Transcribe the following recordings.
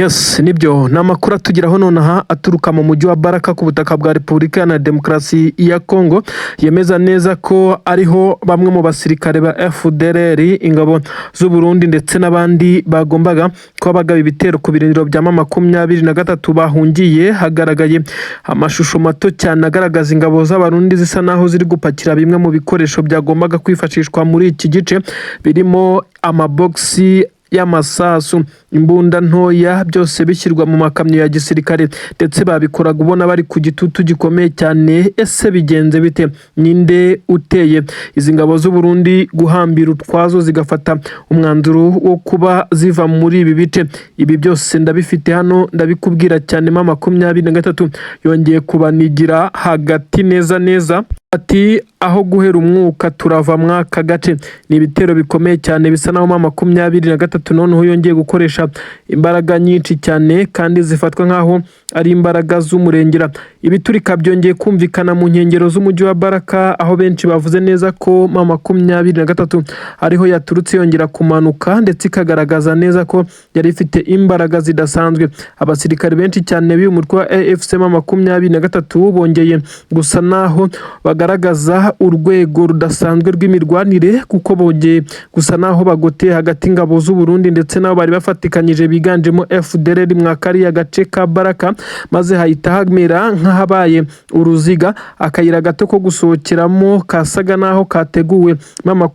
Yes, nibyo, ni amakuru atugeraho nonaha aturuka mu mujyi wa Baraka ku butaka bwa Repubulika Iharanira Demokarasi ya Kongo, yemeza neza ko ariho bamwe mu basirikare ba FDLR, ingabo z'u Burundi ndetse n'abandi bagombaga kuba bagaba ibitero ku birindiro bya M23 bahungiye. Hagaragaye amashusho mato cyane agaragaza ingabo z'Abarundi zisa naho ziri gupakira bimwe mu bikoresho byagombaga kwifashishwa muri iki gice, birimo amabogisi y'amasasu, imbunda ntoya, byose bishyirwa mu makamyo ya gisirikare, ndetse babikoraga ubona bari ku gitutu gikomeye cyane. Ese bigenze bite? Ninde uteye izi ngabo z'u Burundi guhambira utwazo zigafata umwanzuro wo kuba ziva muri ibi bice? Ibi byose ndabifite hano, ndabikubwira cyane. M23 yongeye kubanigira hagati neza neza, ati aho guhera umwuka turava mwaka gace. Ni ibitero bikomeye cyane, bisa naho M23 noneho yongeye gukoresha imbaraga nyinshi cyane kandi zifatwa nk'aho ari imbaraga z'umurengera. Ibiturika byongeye kumvikana mu nkengero z'umujyi wa Baraka, aho benshi bavuze neza ko M23 ariho yaturutse yongera kumanuka, ndetse ikagaragaza neza ko yari ifite imbaraga zidasanzwe. Abasirikare benshi cyane b'uyu mutwe wa AFC M23 bongeye gusa naho bagaragaza urwego rudasanzwe rw'imirwanire, kuko bongeye gusa naho bagoteye hagati ingabo z'u Burundi ndetse nabo bari bafatikanyije biganjemo FDLR mwa kariya gace ka Baraka, maze hahita hamera nk'ahabaye uruziga. Akayira gato ko gusohokeramo kasaga naho kateguwe,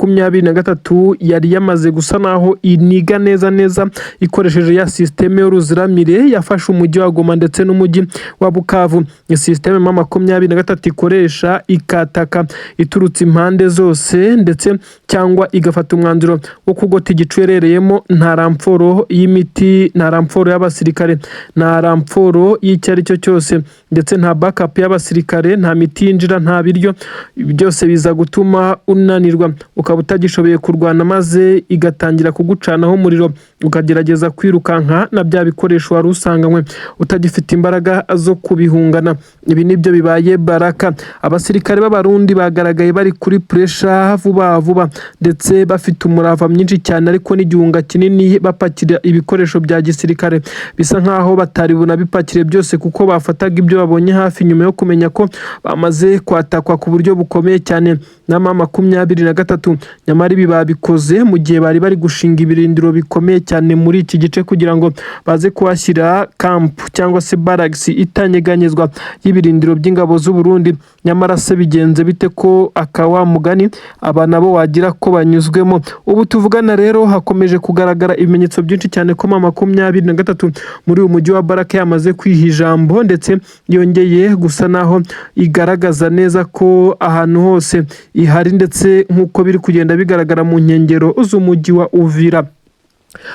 M23 yari yamaze gusa naho iniga neza neza ikoresheje ya système y'uruziramire yafashe umujyi wa Goma ndetse n'umujyi wa Bukavu. Ni système M23 ikoresha ikataka iturutse impande zose, ndetse cyangwa igafata umwanzuro wo kugota igice uherereyemo. Nta renfort y'imiti, nta renfort y'abasirikare, nta renfort y'icyo ari cyo cyose, ndetse nta backup y'abasirikare, nta miti yinjira, nta biryo. Byose biza gutuma unanirwa, ukaba utagishoboye kurwana, maze igatangira kugucanaho umuriro, ukagerageza kwirukanka na bya bikoresho wari usanganywe utagifite imbaraga zo kubihungana. Ibi nibyo bibaye Baraka. Abasirikare b'Abarundi bagaragaye bari kuri pressure vuba vuba, ndetse bafite umurava mwinshi cyane, ariko n'igihunga kinini, bapakira ibikoresho bya gisirikare bisa nkaho batari bunabipakire byose, kuko bafataga ibyo babonye hafi nyuma yo kumenya ko bamaze kwatakwa ku buryo bukomeye cyane na M23. Nyamara ibi babikoze mu gihe bari bari gushinga ibirindiro bikomeye cyane muri iki gice, kugira ngo baze kuhashyira camp cyangwa se barracks itanyeganyezwa y'ibirindiro by'ingabo z'u Burundi. Nyamara se bigenze bite ko aka wa mugani aba nabo wagira ko banyuzwemo? Ubu tuvugana rero hakomeje kugaragara ibimenyetso byinshi cyane ko M23 muri uyu mujyi wa Baraka yamaze kwiha ijambo, ndetse yongeye gusa naho igaragaza neza ko ahantu hose ihari, ndetse nk'uko biri kugenda bigaragara mu nkengero z'umujyi wa Uvira.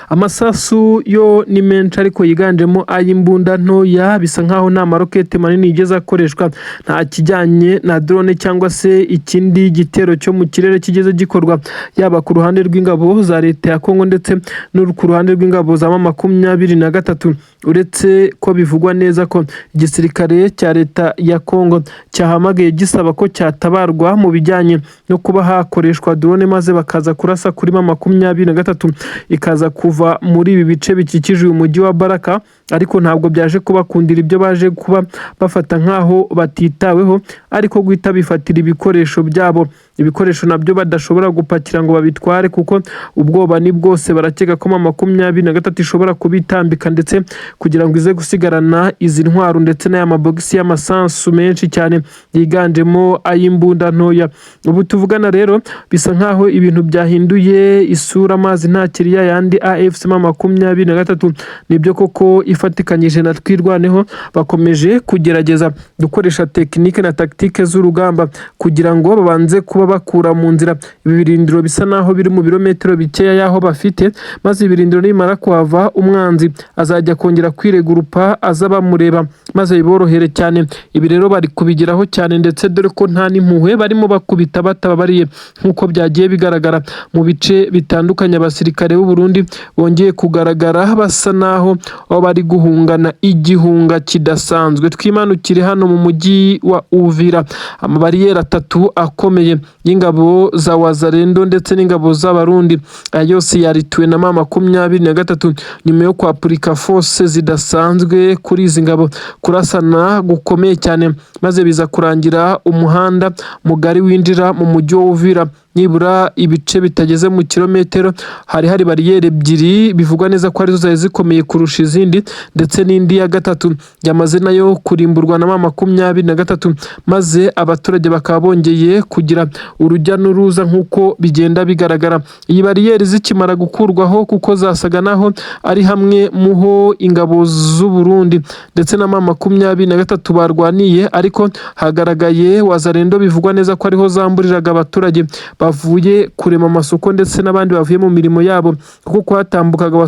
Amasasu yo ni menshi, ariko yiganjemo ay'imbunda ntoya. Bisa nkaho nta marokete manini yigeze akoreshwa, nta kijyanye na drone cyangwa se ikindi gitero cyo mu kirere kigeze gikorwa, yaba ku ruhande rw'ingabo za leta ya Kongo ndetse no ku ruhande rw'ingabo za M23, uretse ko bivugwa neza ko igisirikare cya leta ya Kongo cyahamagaye gisaba ko cyatabarwa mu bijyanye no kuba hakoreshwa drone, maze bakaza kurasa kuri M23 ikaza kuva muri ibi bice bikikije uyu mujyi wa Baraka, ariko ntabwo byaje kubakundira. Ibyo baje kuba bafata nk'aho batitaweho, ariko guhita bifatira ibikoresho byabo, ibikoresho nabyo badashobora gupakira ngo babitware, kuko ubwoba ni bwose. Barakeka ko M23 ishobora kubitambika, ndetse kugira ngo ize gusigarana izi ntwaro ndetse n'aya mabogisi y'amasasu menshi cyane yiganjemo ay'imbunda ntoya. Ubu tuvugana rero bisa nkaho ibintu byahinduye isura, amazi ntakiri ya yandi. AFC M23 nibyo koko ifatikanyije na Twirwaneho bakomeje kugerageza gukoresha technique na tactique z'urugamba kugira ngo babanze kuba bakura mu nzira ibi birindiro bisa naho biri mu birometero bikeya y'aho bafite, maze ibirindiro nibimara kuhava, umwanzi azajya kongera kwiregurupa aza bamureba, maze biborohere cyane. Ibi rero bari kubigeraho cyane, ndetse dore ko nta n'impuhwe barimo, bakubita batababariye, nk'uko byagiye bigaragara mu bice bitandukanye. Abasirikare b'u Burundi bongeye kugaragara basa naho aho bari guhungana igihunga kidasanzwe. Twimanukire hano mu mujyi wa Uvira, amabariyeri atatu akomeye y'ingabo za Wazalendo ndetse n'ingabo z'Abarundi. Aya yose yarituwe na M23 nyuma yo kwapurika force zidasanzwe kuri izi ngabo, kurasana gukomeye cyane, maze biza kurangira umuhanda mugari winjira mu mujyi wa Uvira nibura ibice bitageze mu kilometero hari bariyeri ebyiri bivugwa neza ko arizo zari zikomeye kurusha izindi, ndetse n'indi ya gatatu yamaze nayo kurimburwa na M23, maze abaturage bakaba bongeye kugira urujya n'uruza nk'uko bigenda bigaragara. Iyi bariyeri zikimara gukurwaho, kuko zasaga naho ari hamwe muho ingabo z'u Burundi ndetse na M23 barwaniye, ariko hagaragaye Wazalendo bivugwa neza ko ariho zamburiraga abaturage bavuye kurema amasoko ndetse n'abandi bavuye mu mirimo yabo, kuko kuhatambukaga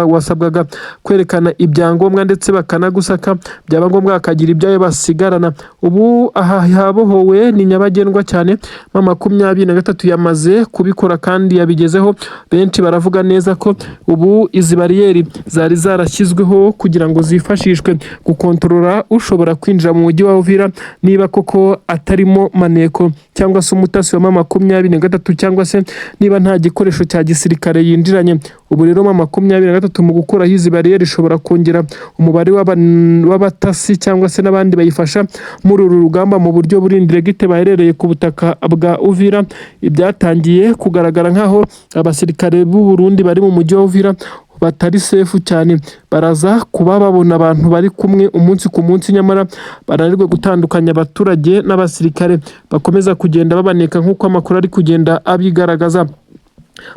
wasabwaga kwerekana ibyangombwa ndetse bakanagusaka, byaba ngombwa bakagira ibyayo basigarana. Ubu aha habohowe ni nyabagendwa cyane. M23 yamaze kubikora kandi yabigezeho. Benshi baravuga neza ko ubu izi bariyeri zari zarashyizweho kugira ngo zifashishwe gukontorora ushobora kwinjira mu mujyi wa Uvira, niba koko atarimo maneko cyangwa se umutasi wa M23, cyangwa se niba nta gikoresho cya gisirikare yinjiranye. Ubu rero M23 mu gukuraho izi bariyeri ishobora kongera umubare w'abatasi cyangwa se n'abandi bayifasha muri uru rugamba mu buryo buri indirect baherereye ku butaka bwa Uvira. Ibyatangiye kugaragara nk'aho abasirikare b'u Burundi bari mu mujyi wa Uvira batari safe cyane, baraza kuba babona abantu bari kumwe umunsi ku munsi, nyamara bananirwe gutandukanya abaturage n'abasirikare bakomeza kugenda babaneka nk'uko amakuru ari kugenda abigaragaza.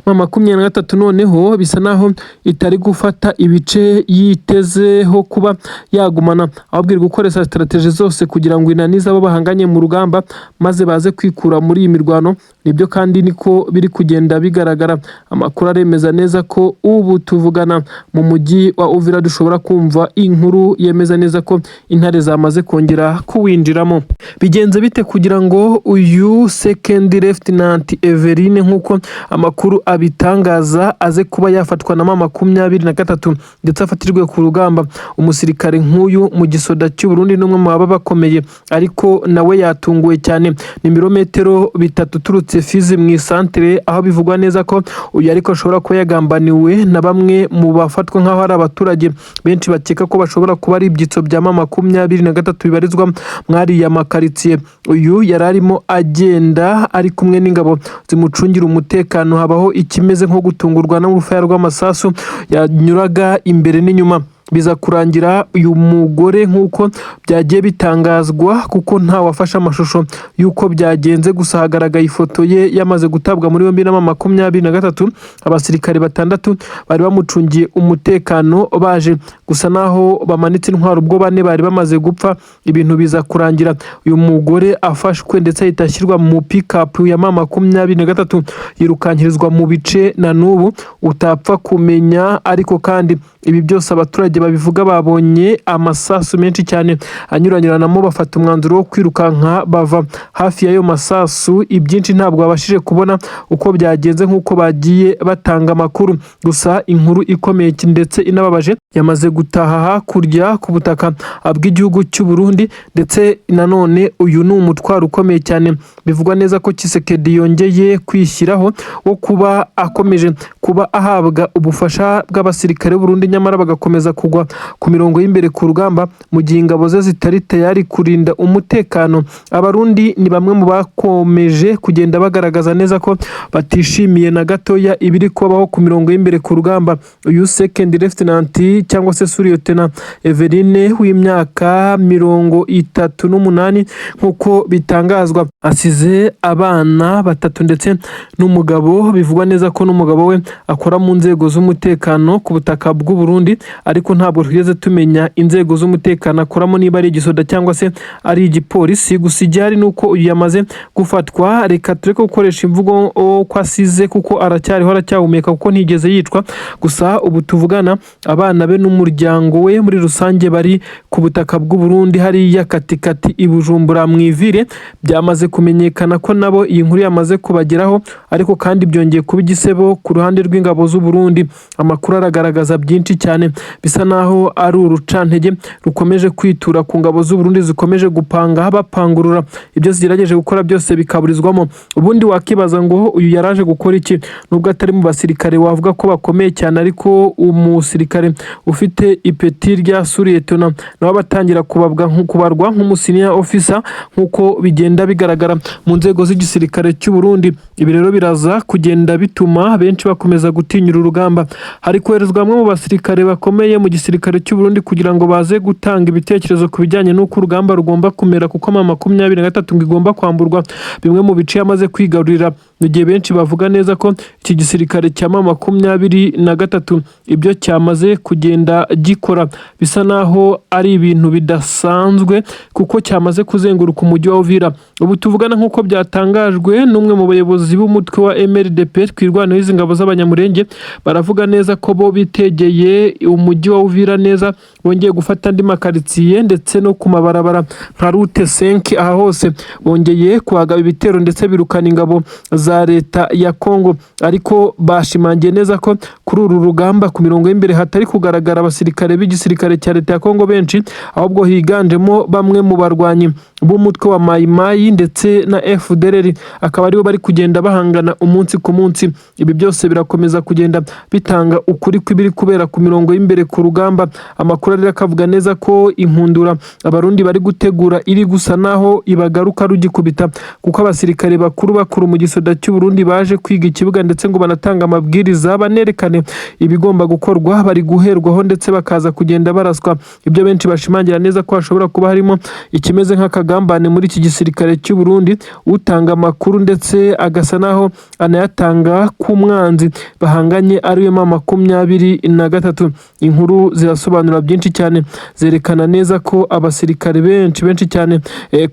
M23 noneho bisa naho itari gufata ibice yitezeho kuba yagumana, ahubwo iri gukoresha strategy zose kugira ngo inanize abo bahanganye mu rugamba, maze baze kwikura muri iyi mirwano. Nibyo kandi niko biri kugenda bigaragara. Amakuru aremeza neza ko ubu tuvugana mu mujyi wa Uvira dushobora kumva inkuru yemeza neza ko intare zamaze kongera kuwinjiramo. Bigenze bite kugira ngo uyu Second Lieutenant Everine, nk'uko amakuru abitangaza, aze kuba yafatwa na M23 ndetse afatirwe ku rugamba? Umusirikare nk'uyu mu gisoda cy'u Burundi n'umwe mu baba bakomeye, ariko nawe yatunguwe cyane. Ni ibirometero 3 uturutse Fizi mu isantere, aho bivugwa neza ko uyu ariko ashobora kuba yagambaniwe na bamwe mu bafatwa nk'aho ari abaturage benshi bakeka ko bashobora kuba ari ibyitso bya M23 bibarizwa mwariya makaritsiye. Uyu yari arimo agenda ari kumwe n'ingabo zimucungira umutekano, habaho ikimeze nko gutungurwa n'urufaya rw'amasasu yanyuraga imbere n'inyuma, biza kurangira uyu mugore, nk'uko byagiye bitangazwa, kuko nta wafashe amashusho y'uko byagenze, gusa hagaragaye ifoto ye yamaze gutabwa muri yombi na M23. Abasirikare batandatu bari bamucungiye umutekano baje gusa naho bamanitse intwaro ubwo bane bari bamaze gupfa. Ibintu biza kurangira uyu mugore afashwe ndetse ahita ashyirwa mu pikapu ya M23, yirukankirizwa mu bice na n'ubu utapfa kumenya. Ariko kandi ibi byose abaturage babivuga babonye amasasu menshi cyane anyuranyuranamo, bafata umwanzuro wo kwirukanka bava hafi y'ayo masasu. Ibyinshi ntabwo babashije kubona uko byagenze nk'uko bagiye batanga amakuru. Gusa inkuru ikomeye ndetse inababaje yamaze gutaha hakurya ku butaka bw'igihugu cy'u Burundi, ndetse nanone uyu ni umutwaro ukomeye cyane bivugwa neza ko Tshisekedi yongeye kwishyiraho, wo kuba akomeje kuba ahabwa ubufasha bw'abasirikare b'u Burundi, nyamara bagakomeza kugwa ku mirongo y'imbere ku rugamba mu gihe ingabo ze zitari tayari kurinda umutekano. Abarundi ni bamwe mu bakomeje kugenda bagaragaza neza ko batishimiye na gatoya ibiri kubaho ku mirongo y'imbere ku rugamba. Uyu Second Lieutenant cyangwa se Sous-Lieutenant Everine w'imyaka 38, nk'uko bitangazwa, asize abana batatu ndetse n'umugabo. Bivugwa neza ko n'umugabo we akora mu nzego z'umutekano ku butaka bw'u Burundi, ariko ntabwo twigeze tumenya inzego z'umutekano akoramo, niba ari igisoda cyangwa se ari igipolisi. Gusa igihari ni uko uyu yamaze gufatwa. Reka tureke gukoresha imvugo ko asize, kuko aracyariho, aracyahumeka, kuko ntigeze yicwa. Gusa ubu tuvugana abana be n'umuryango we muri rusange bari ku butaka bw'u Burundi, hariya katikati i Bujumbura mu ivire. Byamaze kumenyekana. kumenyekana ko nabo iyi nkuru yamaze kubageraho, ariko kandi byongeye kuba igisebo ku ruhande rw'ingabo z'u Burundi. Amakuru aragaragaza byinshi cyane bisa naho ari urucantege rukomeje kwitura ku ngabo z'u Burundi, zikomeje gupanga bapangurura, ibyo zigerageje gukora byose bikaburizwamo. Ubundi wakibaza ngo uyu yaraje gukora iki? Nubwo atari mu basirikare wavuga ko bakomeye cyane, ariko umusirikare ufite ipeti rya sous-lieutenant nawe abatangira kubarwa nk'umu senior officer, nk'uko bigenda bigaragara mu nzego z'igisirikare cy'u Burundi. Ibi rero biraza kugenda bituma benshi bakomeza gutinyura urugamba. Hari koherezwa bamwe mu basirikare bakomeye mu gisirikare cy'u Burundi kugira ngo baze gutanga ibitekerezo ku bijyanye n'uko urugamba rugomba kumera, kuko M23 ngo igomba kwamburwa bimwe mu bice yamaze kwigarurira, mu gihe benshi bavuga neza ko iki gisirikare cya M23 ibyo cyamaze kugenda gikora bisa naho ari ibintu bidasanzwe, kuko cyamaze kuzenguruka umujyi wa Uvira. Ubu tuvugana, nk'uko byatangajwe n'umwe mu bayobozi b'umutwe wa MRDP Twirwaneho, izi ngabo z'Abanyamurenge, baravuga neza ko bo bitegeye umujyi wa Uvira neza, bongeye gufata andi makaritsiye ndetse no ku mabarabara nka route 5. Aha hose bongeye kuhagaba ibitero ndetse birukana ingabo za leta ya Congo, ariko bashimangiye neza ko kuri uru rugamba ku mirongo y'imbere hatari kugaragara abasirikare b'igisirikare cya leta ya Congo benshi, ahubwo higanjemo bamwe mu barwanyi b'umutwe wa Mayi Mayi ndetse na FDLR, akaba aribo bari kugenda bahangana umunsi ku munsi. Ibi byose birakomeza kugenda bitanga ukuri kw'ibiri kubera ku mirongo y'imbere ku rugamba. Amakuru rero akavuga neza ko inkundura Abarundi bari gutegura iri gusa naho ibagaruka rugikubita, kuko abasirikare bakuru bakuru mu gisoda cy'u Burundi baje kwiga ikibuga ndetse ngo banatanga amabwiriza, banerekane ibigomba gukorwa, bari guherwaho ndetse bakaza kugenda baraswa. Ibyo benshi bashimangira neza ko hashobora kuba harimo ikimeze nk'akagambane muri iki gisirikare cy'u Burundi, utanga amakuru ndetse agasa naho anayatanga ku mwanzi bahanganye, ariwe M23. Inkuru zirasobanura byinshi cyane, zerekana neza ko abasirikare benshi benshi cyane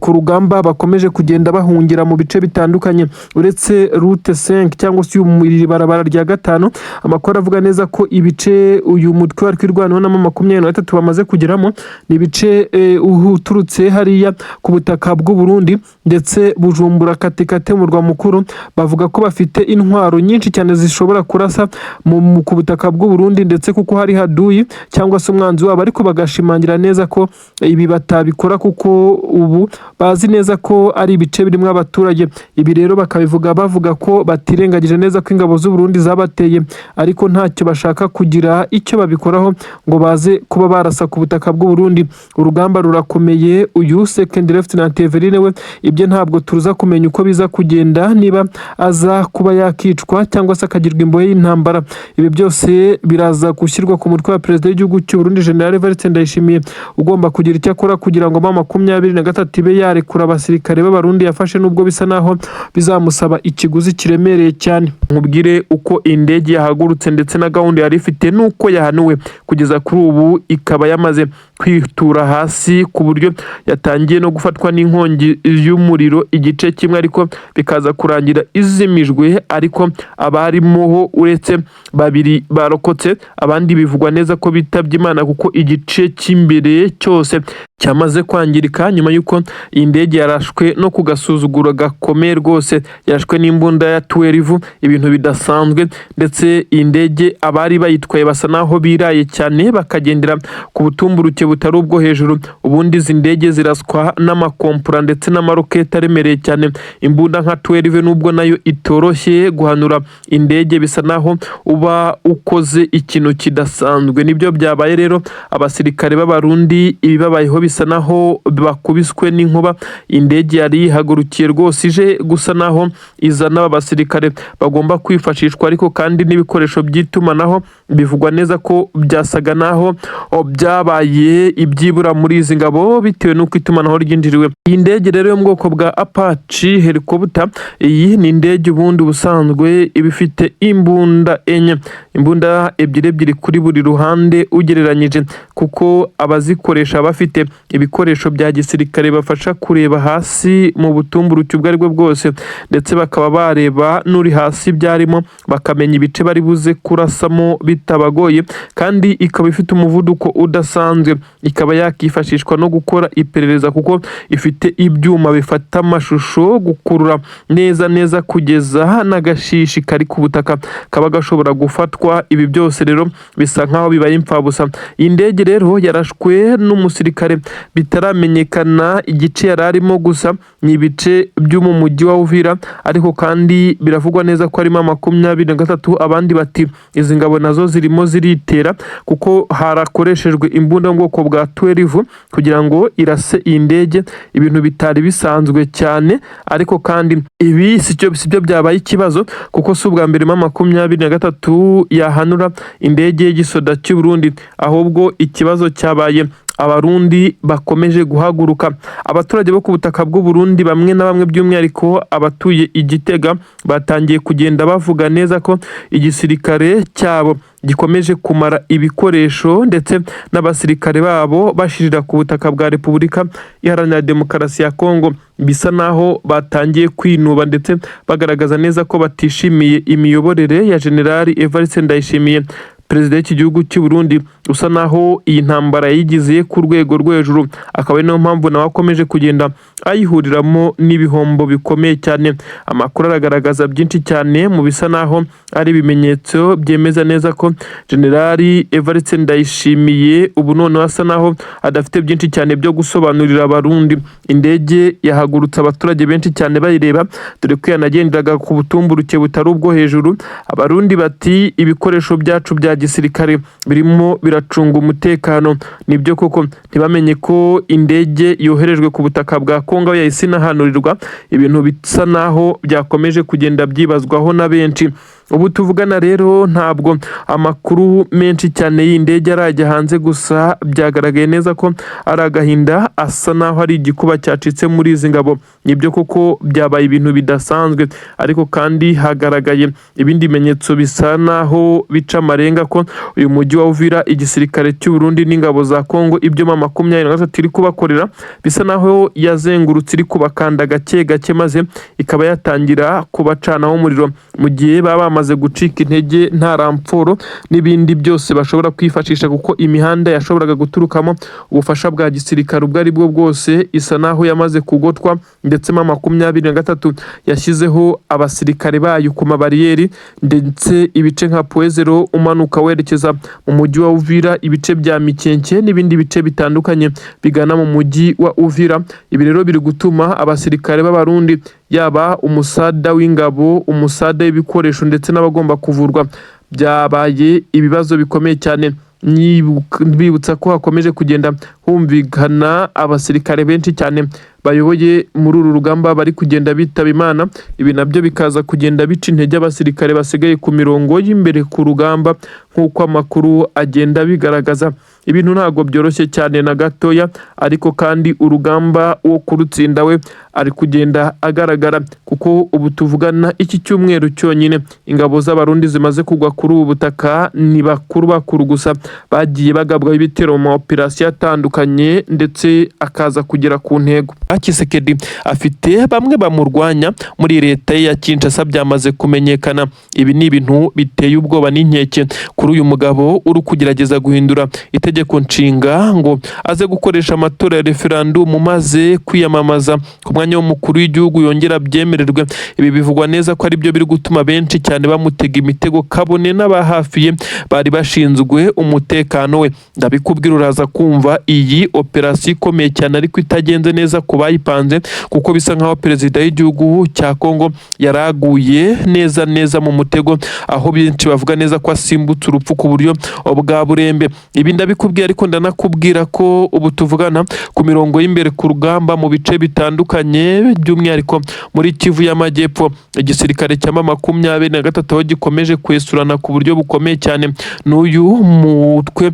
ku rugamba bakomeje kugenda bahungira mu bice bitandukanye, uretse route 5 cyangwa se uyu barabara rya gatanu. Amakuru avuga neza ko ibice uyu mutwe wa Twirwaneho na M23 bamaze kugeramo ni ibice uturutse hariya ku butaka bw'u Burundi ndetse Bujumbura katikati mu murwa mukuru. Bavuga ko bafite intwaro nyinshi cyane zishobora kurasa ku butaka bw'u Burundi, ndetse kuko hari haduyi cyangwa se umwanzi wabo, ariko bagashimangira neza ko ibi batabikora kuko ubu bazi neza ko ari ibice birimo abaturage. Ibi rero bakabivuga bavuga ko batirengagije neza ko ingabo z'u Burundi zabateye, ariko ntacyo bashaka kugira icyo babikoraho ngo baze kuba barasa ku butaka bw'u Burundi. Urugamba rurakomeye. Uyu Second Lieutenant Eveline we, ibyo ntabwo tuza kumenya uko biza kugenda, niba aza kuba yakicwa cyangwa se akagirwa imbohe y'intambara. Ibi byose biraza gushyirwa ku mutwe wa perezida w'igihugu cy'u Burundi, General Evariste Ndayishimiye, ugomba kugira icyo akora kugira ngo M23 ibe yarekura abasirikare b'Abarundi yafashe, nubwo bisa naho bizamusaba ikiguzi kiremereye cyane. Nkubwire uko indege yahagurutse ndetse na gahunda yari ifite n'uko yahanuwe, kugeza kuri ubu ikaba yamaze kwitura hasi, ku buryo yatangiye no gufatwa n'inkongi y'umuriro igice kimwe, ariko bikaza kurangira izimijwe. Ariko abarimo uretse babiri barokotse, abandi bivugwa neza ko bitabye Imana, kuko igice cy'imbere cyose cyamaze kwangirika nyuma y'uko iyi ndege yarashwe no ku gasuzuguro gakomeye rwose, yarashwe n'imbunda ya 12, ibintu bidasanzwe. Ndetse iyi ndege abari bayitwaye basa naho biraye cyane, bakagendera ku butumburuke butari ubwo hejuru. Ubundi izi ndege ziraswa n'amakompura ndetse n'amaroketi aremereye cyane. Imbunda nka 12, nubwo nayo itoroshye guhanura indege, bisa naho uba ukoze ikintu kidasanzwe. Nibyo byabaye rero. Abasirikare b'Abarundi ibibabayeho bisa naho bakubiswe n'inkuba. Indege yari yihagurukiye rwose ije gusa naho izana aba basirikare bagomba kwifashishwa, ariko kandi n'ibikoresho by'itumanaho bivugwa neza ko byasaga naho byabaye ibyibura muri izi ngabo, bitewe n'uko itumanaho ryinjiriwe. Iyi ndege rero yo mu bwoko bwa Apache helicopter, iyi ni indege ubundi ubusanzwe iba ifite imbunda enye, imbunda ebyiri ebyiri kuri buri ruhande ugereranyije, kuko abazikoresha bafite ibikoresho bya gisirikare bafasha kureba hasi mu butumburuke ubwo aribwo bwose, ndetse bakaba bareba n'uri hasi byarimo, bakamenya ibice bari buze kurasamo bitewe. bitabagoye, kandi ikaba ifite umuvuduko udasanzwe, ikaba yakifashishwa no gukora iperereza kuko ifite ibyuma bifata amashusho, gukurura neza neza kugeza n'agashishi kari ku butaka kaba gashobora gufatwa. Ibi byose rero bisa nkaho bibaye imfabusa. Iyi ndege rero yarashwe n'umusirikare bitaramenyekana igice yari arimo, gusa ni ibice byo mu mujyi wa Uvira, ariko kandi biravugwa neza ko harimo 23. Abandi bati izi ngabo nazo zirimo ziritera kuko harakoreshejwe imbunda mu bwoko bwa 12 kugira ngo irase iyi ndege, ibintu bitari bisanzwe cyane. Ariko kandi ibi sibyo byabaye ikibazo, kuko si ubwa mbere M23 yahanura indege y'igisoda cy'u Burundi, ahubwo ikibazo cyabaye Abarundi bakomeje guhaguruka. Abaturage bo ku butaka bw'u Burundi bamwe na bamwe, by'umwihariko abatuye i Gitega, batangiye kugenda bavuga neza ko igisirikare cyabo gikomeje kumara ibikoresho ndetse n'abasirikare babo bashirira ku butaka bwa Repubulika Iharanira Demokarasi ya Kongo. Bisa naho batangiye kwinuba ndetse bagaragaza neza ko batishimiye imiyoborere ya Generali Evariste Ndayishimiye, perezida w'iki gihugu cy'u Burundi, usa naho iyi ntambara yayigize ku rwego rwo hejuru, akaba ari nayo mpamvu nawe akomeje kugenda ayihuriramo n'ibihombo bikomeye cyane. Amakuru aragaragaza byinshi cyane mu bisa naho ari ibimenyetso byemeza neza ko Generali Evariste Ndayishimiye ubu noneho asa naho adafite byinshi cyane byo gusobanurira Abarundi. Indege yahagurutse abaturage benshi cyane bayireba, dore ko yanagenderaga ku butumburuke butari ubwo hejuru. Abarundi bati ibikoresho byacu bya gisirikare birimo biracunga umutekano. Nibyo koko, ntibamenye ko indege yoherejwe ku butaka bwa Kongo yahise inahanurirwa, ibintu bisa naho byakomeje kugenda byibazwaho na benshi. Ubu tuvugana rero ntabwo amakuru menshi cyane y'indege arajya hanze, gusa byagaragaye neza ko ari agahinda, asa naho ari igikuba cyacitse muri izi ngabo. Nibyo koko byabaye ibintu bidasanzwe, ariko kandi hagaragaye ibindi bimenyetso bisa naho bica amarenga ko uyu mujyi wa Uvira, igisirikare cy'u Burundi n'ingabo za Kongo, ibyo M23 iri kubakorera bisa naho yazengurutse iri kubakanda gake gake, maze ikaba yatangira kubacanaho umuriro mu gihe baba bamaze gucika intege, nta ramforo n'ibindi byose bashobora kwifashisha, kuko imihanda yashoboraga guturukamo ubufasha bwa gisirikare ubwo ari bwo bwose isa naho yamaze kugotwa, ndetse M23 yashyizeho abasirikare bayo ku mabariyeri, ndetse ibice nka Point Zéro umanuka werekeza mu mujyi wa Uvira, ibice bya Mikenke n'ibindi bice bitandukanye bigana mu mujyi wa Uvira. Ibi rero biri gutuma abasirikare b'Abarundi, yaba umusada w'ingabo, umusada w'ibikoresho ndetse n'abagomba kuvurwa, byabaye ibibazo bikomeye cyane. Bibutsa ko hakomeje kugenda humvikana abasirikare benshi cyane bayoboye muri uru rugamba bari kugenda bitaba Imana. Ibi nabyo bikaza kugenda bica intege abasirikare basigaye ku mirongo y'imbere ku rugamba, nk'uko amakuru agenda bigaragaza. Ibintu ntabwo byoroshye cyane na gatoya, ariko kandi urugamba wo kurutsinda we ari kugenda agaragara, kuko ubu tuvugana iki cyumweru cyonyine ingabo z'Abarundi zimaze kugwa kuri ubu butaka ni bakuru bakuru gusa bagiye bagabwaho ibitero mu ma operasiyo atandukanye ndetse akaza kugera ku ntego. Tshisekedi afite bamwe bamurwanya muri leta ye ya Kinshasa, byamaze kumenyekana. Ibi ni ibintu biteye ubwoba n'inkeke kuri uyu mugabo uri kugerageza guhindura itegeko nshinga ngo aze gukoresha amatora ya referandumu maze kwiyamamaza ku mwanya w'umukuru w'igihugu yongera abyemererwe. Ibi bivugwa neza ko aribyo biri gutuma benshi cyane bamutega imitego, kabone n'aba hafi ye bari bashinzwe umutekano we. Ndabikubwira, uraza kumva iyi operasiyo ikomeye cyane ariko itagenze neza ku bayipanze, kuko bisa nkaho perezida w'igihugu cya Kongo yaraguye neza neza mu mutego, aho benshi bavuga neza ko asimbutse urupfu ku buryo bwa burembe. Ibi ndabikubwiye, ariko ndanakubwira ko ubu tuvugana ku mirongo y'imbere ku rugamba mu bice bitandukanye, by'umwihariko muri Kivu y'Amajyepfo, igisirikare cya M23 aho gikomeje kwesurana ku buryo bukomeye cyane n'uyu mutwe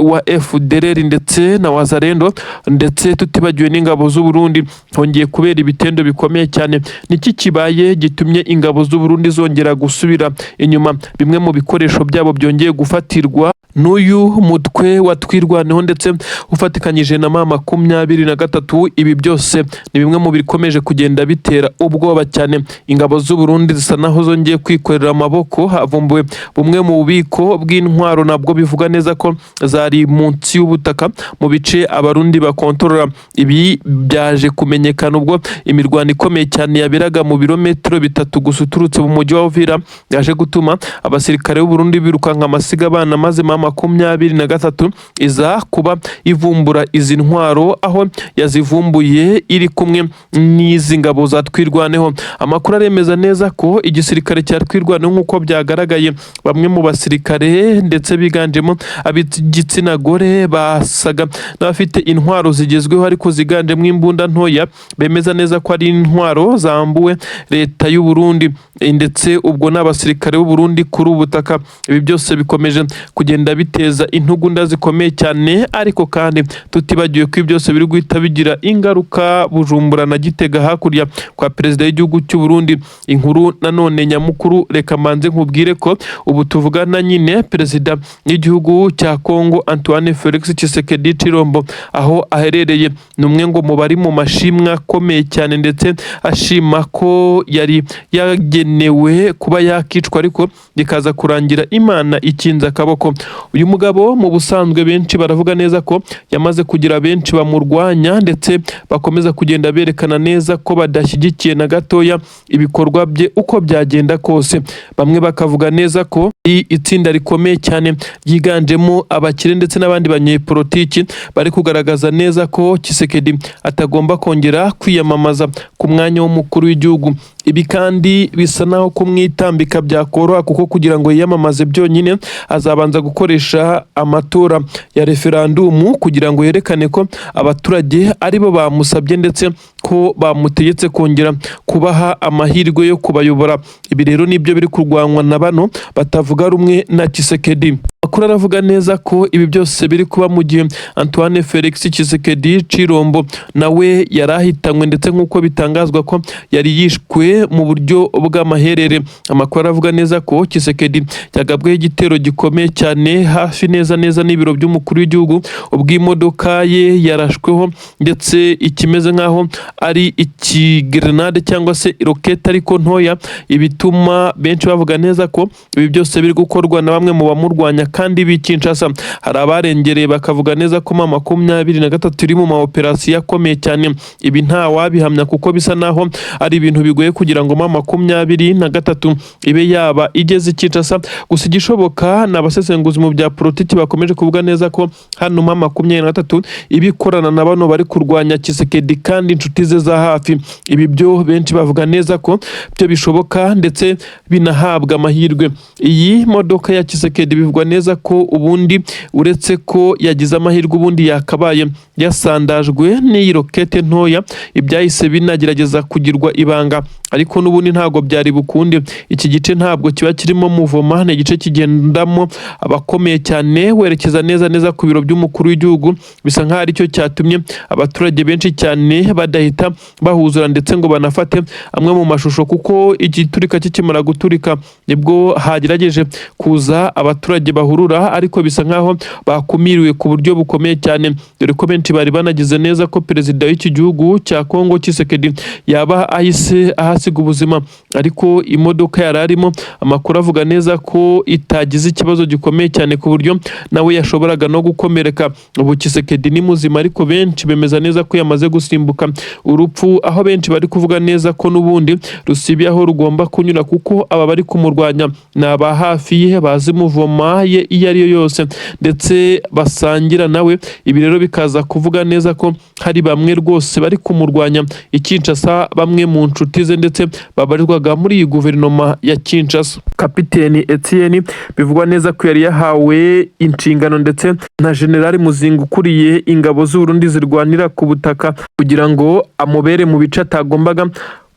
wa FDLR ndetse na Wazalendo, ndetse tutibagiwe n'ingabo z'u Burundi. Hongeye kubera ibitendo bikomeye cyane. Niki kibaye gitumye ingabo z'u Burundi zongera gusubira inyuma? Bimwe mu bikoresho byabo byongeye gufatirwa N'uyu mutwe wa Twirwaneho ndetse ufatikanyije na M23. Ibi byose ni bimwe mu bikomeje kugenda bitera ubwoba cyane. Ingabo z'u Burundi zisa naho zongeye kwikorera amaboko. Havumbuwe bumwe mu bubiko bw'intwaro, nabwo bivuga neza ko zari munsi y'ubutaka mu bice Abarundi bakontorora. Ibi byaje kumenyekana ubwo imirwano ikomeye cyane yaberaga mu birometero 3 gusa uturutse mu mujyi wa Uvira, yaje gutuma abasirikare b'u Burundi birukanka amasiga abana, maze M23 iza kuba ivumbura izi ntwaro, aho yazivumbuye iri kumwe n'izi ngabo za Twirwaneho. Amakuru aremeza neza ko igisirikare cya Twirwaneho, nk'uko byagaragaye, bamwe mu basirikare ndetse biganjemo ab'igitsina gore basaga n'abafite intwaro zigezweho ariko ziganjemo imbunda ntoya, bemeza neza ko ari intwaro zambuwe leta y'u Burundi, ndetse ubwo n'abasirikare b'u Burundi kuri ubu butaka. Ibi byose bikomeje kugenda biteza intugunda zikomeye cyane, ariko kandi tutibagiwe ko ibi byose biri guhita bigira ingaruka Bujumbura na Gitega hakurya kwa perezida w'igihugu cy'u Burundi. Inkuru nanone nyamukuru, reka mbanze nkubwire ko ubu tuvugana nyine perezida w'igihugu cya Congo Antoine Felix Tshisekedi Tshilombo, aho aherereye, ni umwe ngo mu bari mu mashimwe akomeye cyane, ndetse ashima ko yari yagenewe kuba yakicwa ariko bikaza kurangira Imana ikinze akaboko. Uyu mugabo mu busanzwe benshi baravuga neza ko yamaze kugira benshi bamurwanya, ndetse bakomeza kugenda berekana neza ko badashyigikiye na gatoya ibikorwa bye uko byagenda kose. Bamwe bakavuga neza ko itsinda rikomeye cyane ryiganjemo abakire ndetse n'abandi banyepolitiki bari kugaragaza neza ko Tshisekedi atagomba kongera kwiyamamaza ku mwanya w'umukuru w'igihugu. Ibi kandi bisa naho kumwitambika byakoroha, kuko kugira ngo yiyamamaze byonyine azabanza gukoresha amatora ya referandumu kugira ngo yerekane ko abaturage aribo bamusabye ndetse ko bamutegetse kongera kubaha amahirwe yo kubayobora. Ibi rero nibyo biri kurwanywa na bano batavuga rumwe na Tshisekedi. Amakuru aravuga neza ko ibi byose biri kuba mu gihe Antoine Felix Tshisekedi Tshilombo nawe yari ahitanywe, ndetse nk'uko bitangazwa ko yari yishwe mu buryo bw'amaherere. Amakuru aravuga neza ko Tshisekedi yagabweho igitero gikomeye cyane hafi neza neza n'ibiro by'umukuru w'igihugu, ubwo imodoka ye yarashweho ndetse ikimeze nk'aho ari ikigrenade cyangwa se rokete ariko ntoya, ibituma benshi bavuga neza ko ibi byose biri gukorwa na bamwe mu bamurwanya kandi b'i Kinshasa. Hari abarengereye bakavuga neza ko M23 iri mu ma operasiyo akomeye cyane. Ibi nta wabihamya kuko bisa naho ari ibintu bigoye kugira ngo M23 ibe yaba igeze i Kinshasa. Gusa igishoboka ni abasesenguzi mu bya politiki bakomeje kuvuga neza ko hano M23 iba ikorana na bano bari kurwanya Tshisekedi kandi inshuti ze za hafi. Ibi byo benshi bavuga neza ko byo bishoboka ndetse binahabwa amahirwe. Iyi modoka ya Tshisekedi bivugwa neza ko ubundi uretse ko yagize amahirwe, ubundi yakabaye yasandajwe n'iyi rokete ntoya. Ibyahise binagerageza kugirwa ibanga, ariko n'ubundi ntabwo byari bukunde. Iki gice ntabwo kiba kirimo muvoma, ni igice kigendamo abakomeye cyane werekeza neza neza ku biro by'umukuru w'igihugu. Bisa nk'aho aricyo cyatumye abaturage benshi cyane badahita bahuzura ndetse ngo banafate amwe mu mashusho, kuko igiturika kikimara guturika nibwo hagerageje kuza abaturage bahurura, ariko bisa nk'aho bakumiriwe ku buryo bukomeye cyane, dore ko benshi bari banagize neza ko perezida w'iki gihugu cya Kongo Tshisekedi yaba ahise ahasiga ubuzima. Ariko imodoka yari arimo, amakuru avuga neza ko itagize ikibazo gikomeye cyane ku buryo nawe yashoboraga no gukomereka. Ubu Tshisekedi ni muzima, ariko benshi bemeza neza ko yamaze gusimbuka urupfu, aho benshi bari kuvuga neza ko n'ubundi rusibiye aho rugomba kunyura, kuko aba bari kumurwanya ni aba hafi ye, bazi muvoma ye iyo ari yo yose ndetse basangira nawe. Ibi rero bikaza kuvuga neza ko hari bamwe rwose bari kumurwanya i Kinshasa, bamwe mu nshuti ze ndetse babarizwaga muri iyi guverinoma ya Kinshasa. Kapiteni Etienne bivugwa neza ko yari yahawe inshingano ndetse na Generali Muzinga ukuriye ingabo z'u Burundi zirwanira ku butaka kugira ngo amubere mu bice atagombaga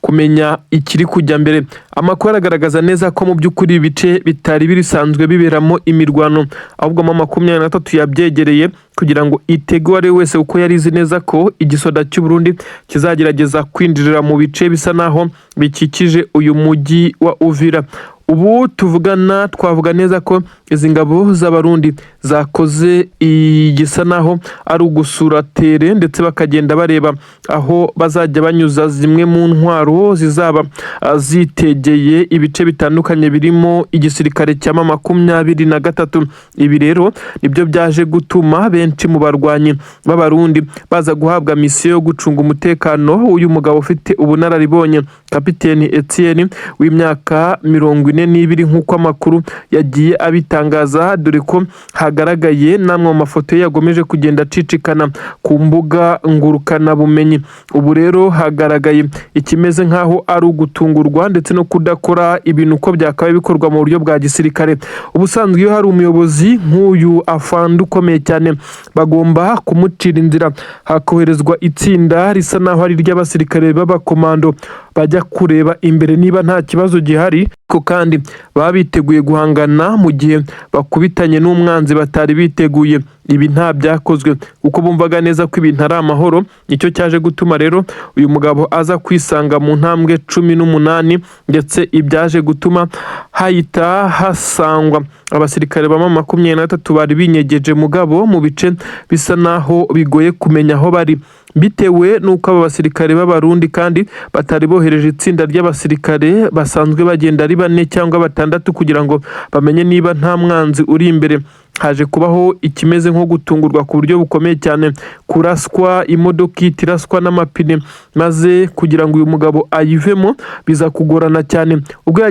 kumenya ikiri kujya mbere. Amakuru aragaragaza neza ko mu by'ukuri ibice bitari bisanzwe biberamo imirwano, ahubwo M23 yabyegereye kugira ngo itege uwo ari we wese, kuko yari izi neza ko igisoda cy'u Burundi kizagerageza kwinjirira mu bice bisa naho bikikije uyu mujyi wa Uvira. Ubu tuvugana twavuga neza ko izi ngabo z'Abarundi zakoze igisa naho ari ugusura terrain, ndetse bakagenda bareba aho bazajya banyuza zimwe mu ntwaro zizaba zitegeye ibice bitandukanye birimo igisirikare cya M23. Ibi rero nibyo byaje gutuma benshi mu barwanyi b'Abarundi baza guhabwa misiyo yo gucunga umutekano w'uyu mugabo ufite ubunararibonye, Kapiteni Etienne w'imyaka 42, nk'uko amakuru yagiye abitangaza, dore ko hagaragaye n'amwe mu mafoto ye yagomeje kugenda acicikana ku mbuga ngurukanabumenyi. Ubu rero hagaragaye ikimeze nk'aho ari ugutungurwa ndetse no kudakora ibintu uko byakabaye bikorwa mu buryo bwa gisirikare. Ubusanzwe iyo hari umuyobozi nk'uyu afande ukomeye cyane, bagomba kumucira inzira, hakoherezwa itsinda risa naho ari iry'abasirikare b'abakomando bajya kureba imbere niba nta kibazo gihari, ariko kandi baba biteguye guhangana mu gihe bakubitanye n'umwanzi batari biteguye. Ibi nta byakozwe kuko bumvaga neza ko ibintu ari amahoro. Nicyo cyaje gutuma rero uyu mugabo aza kwisanga mu ntambwe 18, ndetse ibyaje gutuma hahita hasangwa abasirikare ba M23 bari binyegeje mugabo mu bice bisa naho bigoye kumenya aho bari, bitewe n'uko aba basirikare b'Abarundi kandi batari bohereje itsinda ry'abasirikare basanzwe bagenda ari bane cyangwa batandatu kugira ngo bamenye niba nta mwanzi uri imbere. Haje kubaho ikimeze nko gutungurwa ku buryo bukomeye cyane, kuraswa imodoka ihita iraswa n'amapine, maze kugira ngo uyu mugabo ayivemo biza kugorana cyane. Ubwo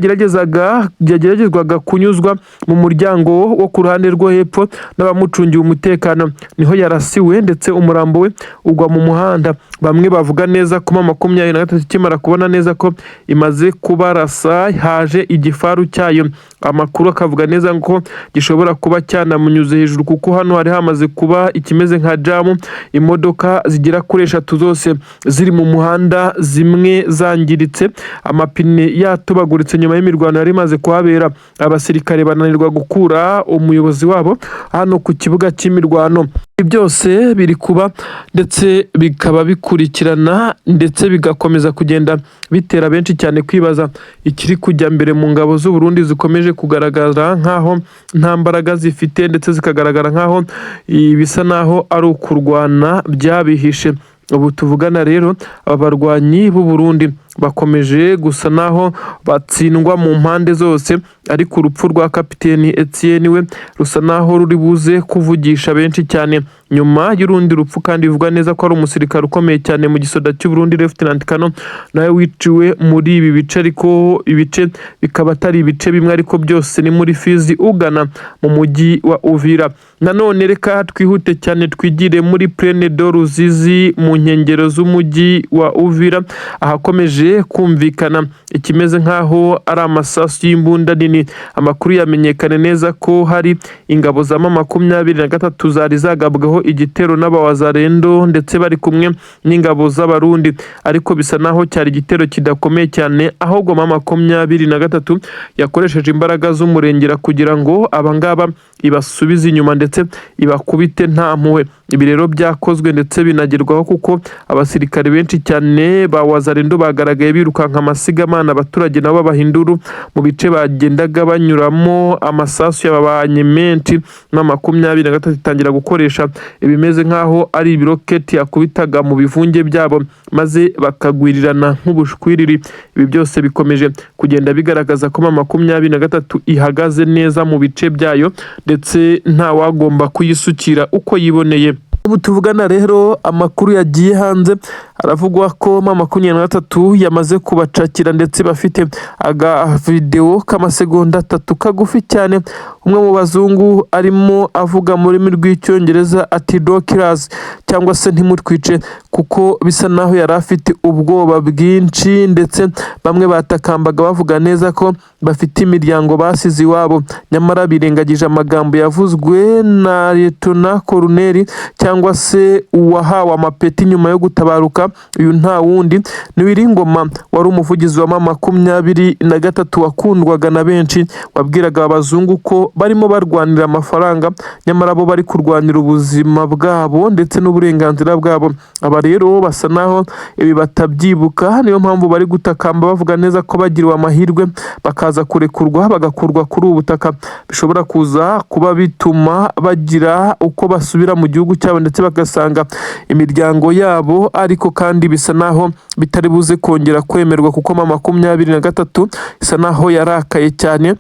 yageragezwaga kunyuzwa mu muryango wo ku ruhande rwo hepfo n'abamucungiye umutekano, niho yarasiwe ndetse umurambo we ugwa mu muhanda. Bamwe bavuga neza ko M23 ikimara kubona neza ko imaze kubarasa, haje igifaru cyayo. Amakuru akavuga neza ko gishobora kuba cyanamunyuze hejuru, kuko hano hari hamaze kuba ikimeze nka jam, imodoka zigera kuri eshatu zose ziri mu muhanda, zimwe zangiritse, amapine yatobaguritse nyuma y'imirwano yari imaze kuhabera. Abasirikare bananirwa gukura umuyobozi wabo hano ku kibuga cy'imirwano. Ibi byose biri kuba ndetse bikaba bikurikirana, ndetse bigakomeza kugenda bitera benshi cyane kwibaza ikiri kujya mbere mu ngabo z'u Burundi zikomeje kugaragara nk'aho nta mbaraga zifite, ndetse zikagaragara nk'aho bisa naho ari ukurwana byabihishe. Ubu tuvugana rero, aba barwanyi b'u Burundi bakomeje gusa naho batsindwa mu mpande zose, ariko urupfu rwa Kapiteni Etienne we rusa naho ruri buze kuvugisha benshi cyane nyuma y'urundi rupfu kandi bivugwa neza ko ari umusirikare ukomeye cyane mu gisoda cy'u Burundi, Lieutenant Colonel, nawe wiciwe muri ibi bice, ariko ibice bikaba atari ibice bimwe, ariko byose ni muri Fizi ugana mu mujyi wa Uvira. Nanone reka twihute cyane twigire muri Plaine de Ruzizi mu nkengero z'umujyi wa Uvira, ahakomeje kumvikana ikimeze nk'aho ari amasasu y'imbunda nini. Amakuru yamenyekane neza ko hari ingabo za M23 zari zagabweho igitero n'abawazarendo, ndetse bari kumwe n'ingabo z'Abarundi, ariko bisa naho cyari igitero kidakomeye cyane, ahubwo M23 yakoresheje imbaraga z'umurengera kugira ngo abangaba ibasubize inyuma ndetse ibakubite nta mpuhwe. Ibi rero byakozwe ndetse binagerwaho kuko abasirikare benshi cyane ba Wazalendo bagaragaye birukanka amasigamana, abaturage nabo babahinduru mu bice bagendaga banyuramo. Amasasu yababanye menshi na 23 itangira gukoresha ibimeze nk'aho ari ibiroketi yakubitaga mu bivunge byabo, maze bakagwirirana nk'ubushwiriri. Ibi byose bikomeje kugenda bigaragaza ko M23 ihagaze neza mu bice byayo, ndetse nta wagomba kuyisukira uko yiboneye. Ubu tuvugana rero, amakuru yagiye hanze aravugwa ko M23 yamaze kubacakira, ndetse bafite agavidewo k'amasegonda 3 kagufi cyane, umwe mu bazungu arimo avuga mu rurimi rw'Icyongereza ati "Don't kill us", cyangwa se ntimutwice, kuko bisa naho yari afite ubwoba bwinshi, ndetse bamwe batakambaga bavuga neza ko bafite imiryango basize iwabo, nyamara birengagije amagambo yavuzwe na Liyetona Koloneli cyangwa se uwahawe amapeti nyuma yo gutabaruka. Uyu nta wundi ni Wiringoma, wari umuvugizi wa M23 wakundwaga na benshi, wabwiraga abazungu ko barimo barwanira amafaranga, nyamara bo bari kurwanira ubuzima bwabo ndetse n'uburenganzira bwabo. Aba rero basa naho ibi batabyibuka, niyo mpamvu bari gutakamba bavuga neza ko bagiriwe amahirwe bakaza kurekurwa bagakurwa kuri ubu butaka, bishobora kuza kuba bituma bagira uko basubira mu gihugu cyabo ndetse bagasanga imiryango yabo. Ariko kandi bisa naho bitari buze kongera kwemerwa, kuko M23 isa naho yarakaye cyane.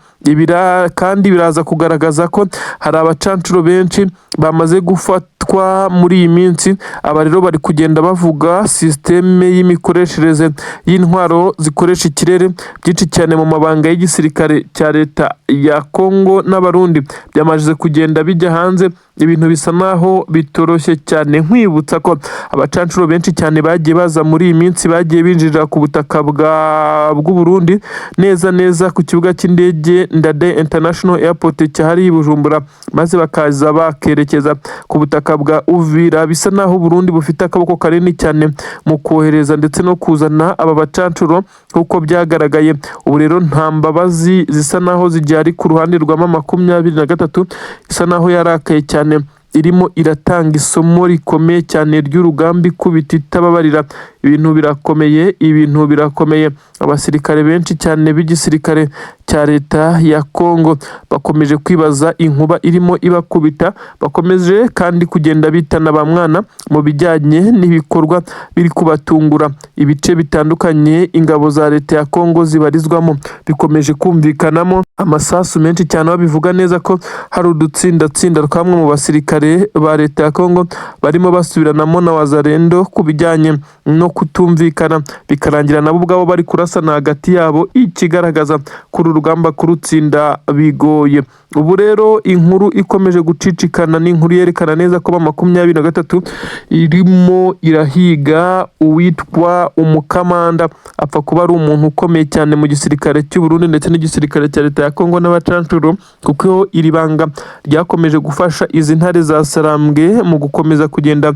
Kandi biraza kugaragaza ko hari abacancuro benshi bamaze gufatwa muri iyi minsi. Aba rero bari kugenda bavuga sisiteme y'imikoreshereze y'intwaro zikoresha ikirere, byinshi cyane mu mabanga y'igisirikare cya leta ya Kongo n'Abarundi byamaze kugenda bijya hanze. Ibintu bisa naho bitoroshye cyane. Nkwibutsa ko abacancuro benshi cyane bagiye baza muri iyi minsi, bagiye binjirira ku butaka bw'u Burundi, neza neza ku kibuga cy'indege Ndadaye International Airport cyahariye i Bujumbura, maze bakaza bakerekeza ku butaka bwa Uvira. Bisa naho Burundi bufite akaboko kanini cyane mu kohereza ndetse no kuzana aba bacancuro nk'uko byagaragaye. Ubu rero nta mbabazi zisa naho zigihari ku ruhande rwa M23, isa naho yarakaye cyane, irimo iratanga isomo rikomeye cyane ry'urugamba ikubita itababarira. Ibintu birakomeye, ibintu birakomeye. Abasirikare benshi cyane b'igisirikare cya leta ya Kongo bakomeje kwibaza inkuba irimo ibakubita, bakomeje kandi kugenda bitana ba mwana mu bijyanye n'ibikorwa biri kubatungura. Ibice bitandukanye ingabo za leta ya Kongo zibarizwamo bikomeje kumvikanamo amasasu menshi cyane, aho bivuga neza ko hari udutsindatsinda twamwe mu basirikare ba leta ya Kongo barimo basubiranamo na Wazalendo ku bijyanye no kutumvikana, bikarangira nabo ubwabo bari kurasana hagati yabo, ikigaragaza kuri uru rugamba kurutsinda bigoye. Ubu rero inkuru ikomeje gucicikana ni inkuru yerekana neza ko M23 irimo irahiga uwitwa umukamanda, apfa kuba ari umuntu ukomeye cyane mu gisirikare cy'u Burundi ndetse n'igisirikare cya leta ya Kongo n'abacancuro, kuko iri banga ryakomeje gufasha izi ntare za Sarambwe mu gukomeza kugenda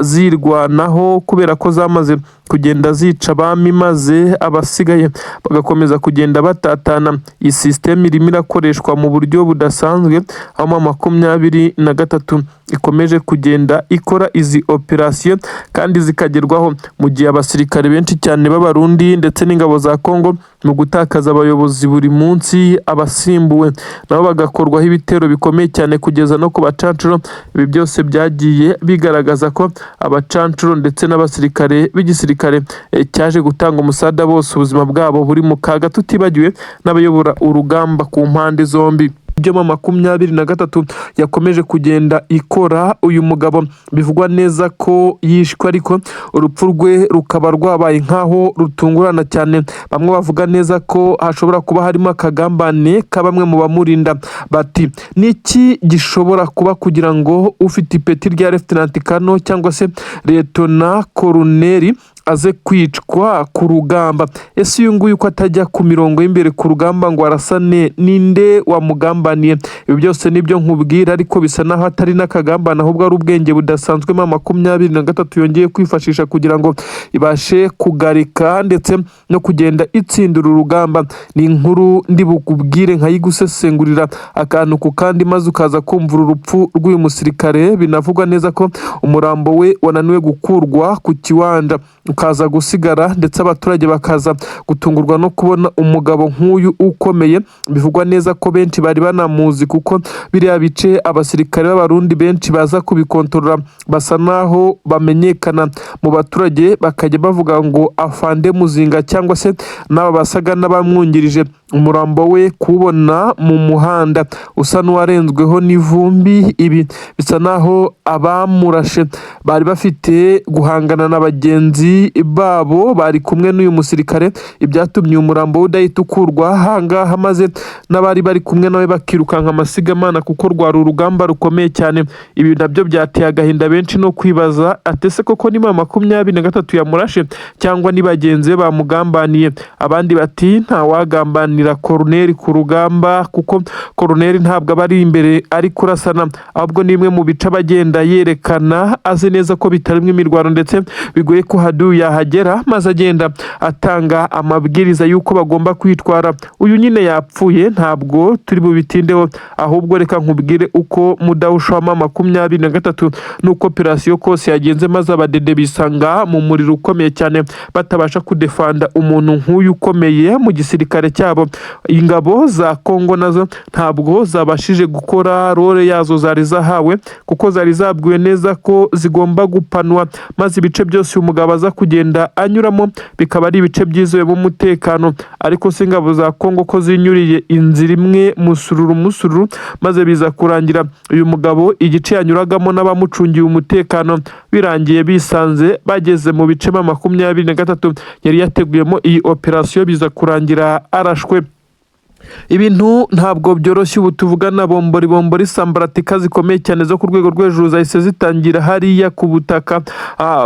zirwanaho, kubera ko zamaze kugenda zica abami maze abasigaye bagakomeza kugenda batatana. Iyi sisiteme irimo irakoreshwa mu buryo budasanzwe, aho M23 ikomeje kugenda ikora izi operasiyo kandi zikagerwaho, mu gihe abasirikare benshi cyane b'Abarundi ndetse n'ingabo za Kongo mu gutakaza abayobozi buri munsi, abasimbuwe nabo bagakorwaho ibitero bikomeye cyane kugeza no ku bacancuro. Ibi byose byagiye bigaragaza ko abacancuro ndetse n'abasirikare b'igisirikare cyaje gutanga umusada bose ubuzima bwabo buri mu kaga, tutibagiwe n'abayobora urugamba ku mpande zombi. Ibyo M23 yakomeje kugenda ikora, uyu mugabo bivugwa neza ko yishwe, ariko urupfu rwe rukaba rwabaye nk'aho rutungurana cyane. Bamwe bavuga neza ko hashobora kuba harimo akagambane ka bamwe mu bamurinda, bati niki gishobora kuba kugira ngo ufite ipeti rya Lieutenant Colonel cyangwa se Lieutenant Colonel aze kwicwa ku rugamba? Ese uyu nguyu ko atajya ku mirongo y'imbere ku rugamba ngo arasane, ninde wamugambaniye? Ibi byose nibyo nkubwira, ariko bisa naho atari n'akagambane, ahubwo ari ubwenge budasanzwe M23 yongeye kwifashisha kugira ngo ibashe kugarika ndetse no kugenda itsindura urugamba. Ni inkuru ndi bukubwire nkayigusesengurira akantu ku kandi, maze ukaza kumva uru rupfu rw'uyu musirikare. Binavugwa neza ko umurambo we wananiwe gukurwa ku kiwanja, ukaza gusigara, ndetse abaturage bakaza gutungurwa no kubona umugabo nk'uyu ukomeye. Bivugwa neza ko benshi bari banamuzi, kuko biriya bice abasirikare b'Abarundi benshi baza kubikontorora basa naho bamenyekana mu baturage, bakajya bavuga ngo afande Muzinga cyangwa se n'aba basaga n'abamwungirije. Umurambo we kuwubona mu muhanda usa n'uwarenzweho n'ivumbi, ibi bisa naho abamurashe bari bafite guhangana na bagenzi babo bari kumwe n'uyu musirikare, ibyatumye uyu murambo we udahita ukurwa ahangaha, maze n'abari bari kumwe nawe bakirukanka amasigamana, kuko rwari urugamba rukomeye cyane. Ibi nabyo byateye agahinda benshi no kwibaza atese koko ni M23 yamurashe cyangwa ni bagenzi be bamugambaniye? Abandi bati ntawagambanira kugambanira koroneri ku rugamba, kuko koroneri ntabwo aba ari imbere ari kurasana, ahubwo ni imwe mu bice aba agenda yerekana azi neza ko bitarimo imirwano ndetse bigoye ko haduyi yahagera, maze agenda atanga amabwiriza y'uko bagomba kwitwara. Uyu nyine yapfuye, ntabwo turi bubitindeho, ahubwo reka nkubwire uko mudahusha wa 23 n'uko operasiyo kose yagenze, maze abadede bisanga mu muriro ukomeye cyane, batabasha kudefanda umuntu nk'uyu ukomeye mu gisirikare cyabo. Ingabo za Kongo nazo ntabwo zabashije gukora role yazo zari zahawe, kuko zari zabwiwe neza ko zigomba gupanwa, maze ibice byose uyu mugabo aza kugenda anyuramo bikaba ari ibice byizewemo umutekano. Ariko se ingabo za Kongo ko zinyuriye inzira imwe musururu musururu, maze biza kurangira uyu mugabo igice yanyuragamo n'abamucungiye umutekano birangiye bisanze bageze mu bice 23 yari yateguyemo iyi operasiyo, biza kurangira arashwe. Ibintu ntabwo byoroshye. Ubu tuvugana, bombori bombori, sambaratika zikomeye cyane zo ku rwego rwo hejuru zahise zitangira hariya ku butaka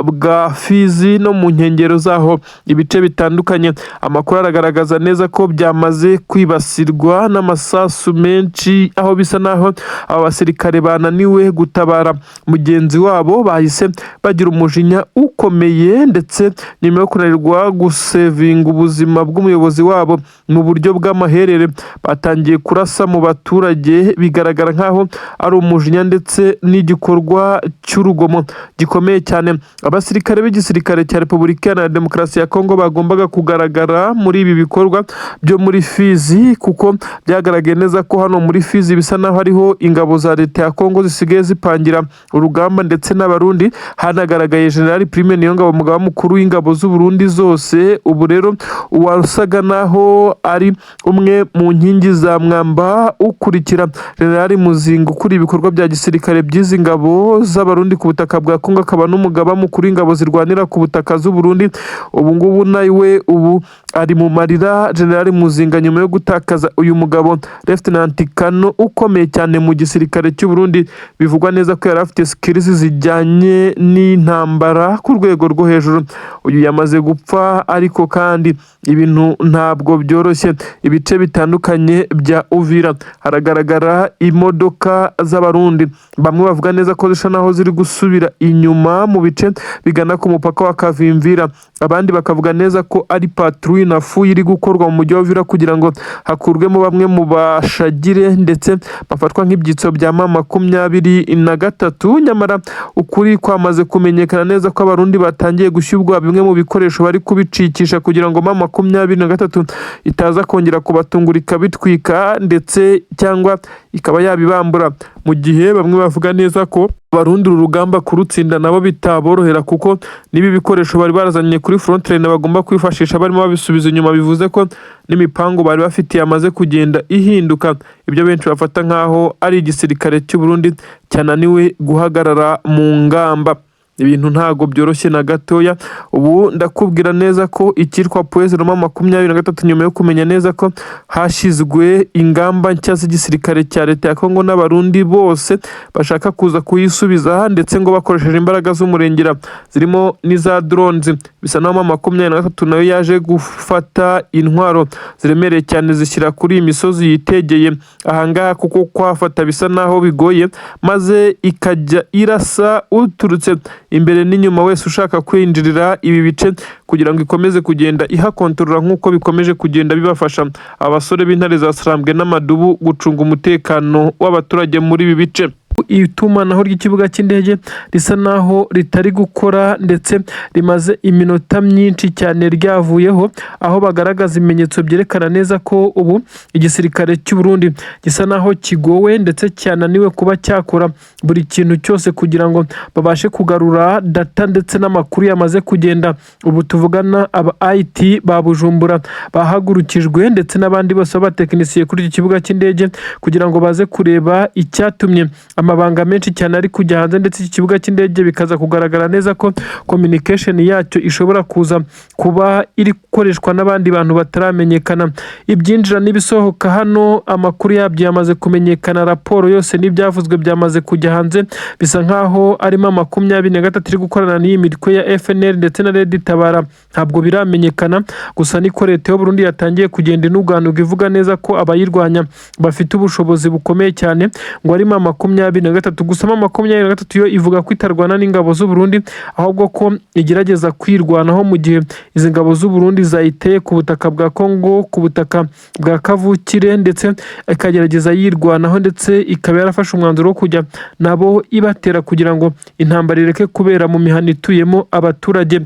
bwa Fizi no mu nkengero zaho, ibice bitandukanye. Amakuru aragaragaza neza ko byamaze kwibasirwa n'amasasu menshi, aho bisa naho aba basirikare bananiwe gutabara mugenzi wabo, bahise bagira umujinya ukomeye, ndetse nyuma yo kunanirwa gusevinga ubuzima bw'umuyobozi wabo mu buryo bw'amaherere, batangiye kurasa mu baturage. Bigaragara nk'aho ari umujinya ndetse n'igikorwa cy'urugomo gikomeye cyane. Abasirikare b'igisirikare cya Repubulika Iharanira Demokarasi ya Kongo bagombaga kugaragara muri ibi bikorwa byo muri Fizi, kuko byagaragaye neza ko hano muri Fizi bisa naho hariho ingabo za leta ya Kongo zisigaye zipangira urugamba, ndetse n'Abarundi. Hanagaragaye General Prime Niyongabo, umugaba mukuru w'ingabo z'u Burundi zose. Ubu rero uwasaga naho ari umwe mu nkingi za mwamba ukurikira General Muzinga ukuriye ibikorwa bya gisirikare by'izi ngabo z'Abarundi ku butaka bwa Kongo, akaba n'umugaba mukuru w'ingabo zirwanira ku butaka z'u Burundi, ubu ngubu nawe ubu ari mu marira, General Muzinga, nyuma yo gutakaza uyu mugabo Lieutenant Kano ukomeye cyane mu gisirikare cy'u Burundi, bivugwa neza ko yari afite skills zijyanye n'intambara ku rwego rwo hejuru. Uyu yamaze gupfa, ariko kandi ibintu ntabwo byoroshye. Ibice bitandukanye bya Uvira haragaragara imodoka z'Abarundi, bamwe bavuga neza ko zisa naho ziri gusubira inyuma mu bice bigana ku mupaka wa Kavimvira, abandi bakavuga neza ko ari patrouille na fouille iri gukorwa mu mujyi wa Uvira kugira ngo hakurwemo bamwe mu bashagire ndetse bafatwa nk'ibyitso bya M23. Nyamara ukuri kwamaze kumenyekana neza ko Abarundi batangiye gushyirwa bimwe mu bikoresho bari kubicikisha kugira ngo M23 itaza kongera kubatungura ikabitwika ndetse cyangwa ikaba yabibambura, mu gihe bamwe bavuga neza ko Abarundi uru rugamba kurutsinda nabo bitaborohera, kuko n'ibi bikoresho bari barazanye kuri frontline bagomba kwifashisha barimo babisubiza inyuma, bivuze ko n'imipango bari bafite yamaze kugenda ihinduka. Ibyo benshi bafata nk'aho ari igisirikare cy'u Burundi cyananiwe guhagarara mu ngamba. Ibintu ntago byoroshye na gatoya. Ubu ndakubwira neza ko icyitwa Point Zero 23, nyuma yo kumenya neza ko hashyizwe ingamba nshya z'igisirikare cya leta ya Kongo n'Abarundi bose bashaka kuza kuyisubiza, ndetse ngo bakoresheje imbaraga z'umurengera zirimo n'iza drones, bisa naho 23 nayo yaje gufata intwaro ziremereye cyane zishyira kuri iyi misozi yitegeye ahangaha, kuko kuhafata bisa naho bigoye, maze ikajya irasa uturutse imbere n'inyuma wese ushaka kwinjirira ibi bice, kugira ngo ikomeze kugenda ihakontorora, nk'uko bikomeje kugenda bibafasha abasore b'intare za Sarambwe n'amadubu gucunga umutekano w'abaturage muri ibi bice. Itumanaho ry'ikibuga cy'indege risa naho ritari gukora, ndetse rimaze iminota myinshi cyane ryavuyeho, aho bagaragaza ibimenyetso byerekana neza ko ubu igisirikare cy'u Burundi gisa naho kigowe ndetse cyananiwe kuba cyakora buri kintu cyose kugira ngo babashe kugarura data ndetse n'amakuru yamaze kugenda. Ubu tuvugana, aba IT ba Bujumbura bahagurukijwe ndetse n'abandi bose b'abatekinisiye kuri iki kibuga cy'indege kugira ngo baze kureba icyatumye Amabanga menshi cyane ari kujya hanze, ndetse iki kibuga cy'indege bikaza kugaragara neza ko communication yacyo ishobora kuza kuba iri gukoreshwa n'abandi bantu bataramenyekana. Ibyinjira n'ibisohoka hano, amakuru yabyo yamaze kumenyekana, raporo yose n'ibyavuzwe byamaze kujya hanze. Bisa nkaho arimo 23 iri gukorana n'iyi mitwe ya FNL ndetse na Red Tabara, ntabwo biramenyekana. Gusa niko leta y'u Burundi yatangiye kugenda inuganuga, ivuga neza ko abayirwanya bafite ubushobozi bukomeye cyane, ngo arimo 23. Gusa 23 yo ivuga ko itarwana n'ingabo z'u Burundi, ahubwo ko igerageza kwirwanaho mu gihe izi ngabo z'u Burundi zayiteye ku butaka bwa Congo, ku butaka bwa kavukire, ndetse ikagerageza yirwanaho, ndetse ikaba yarafashe umwanzuro wo kujya nabo ibatera kugira ngo intambara ireke kubera mu mihana ituyemo abaturage.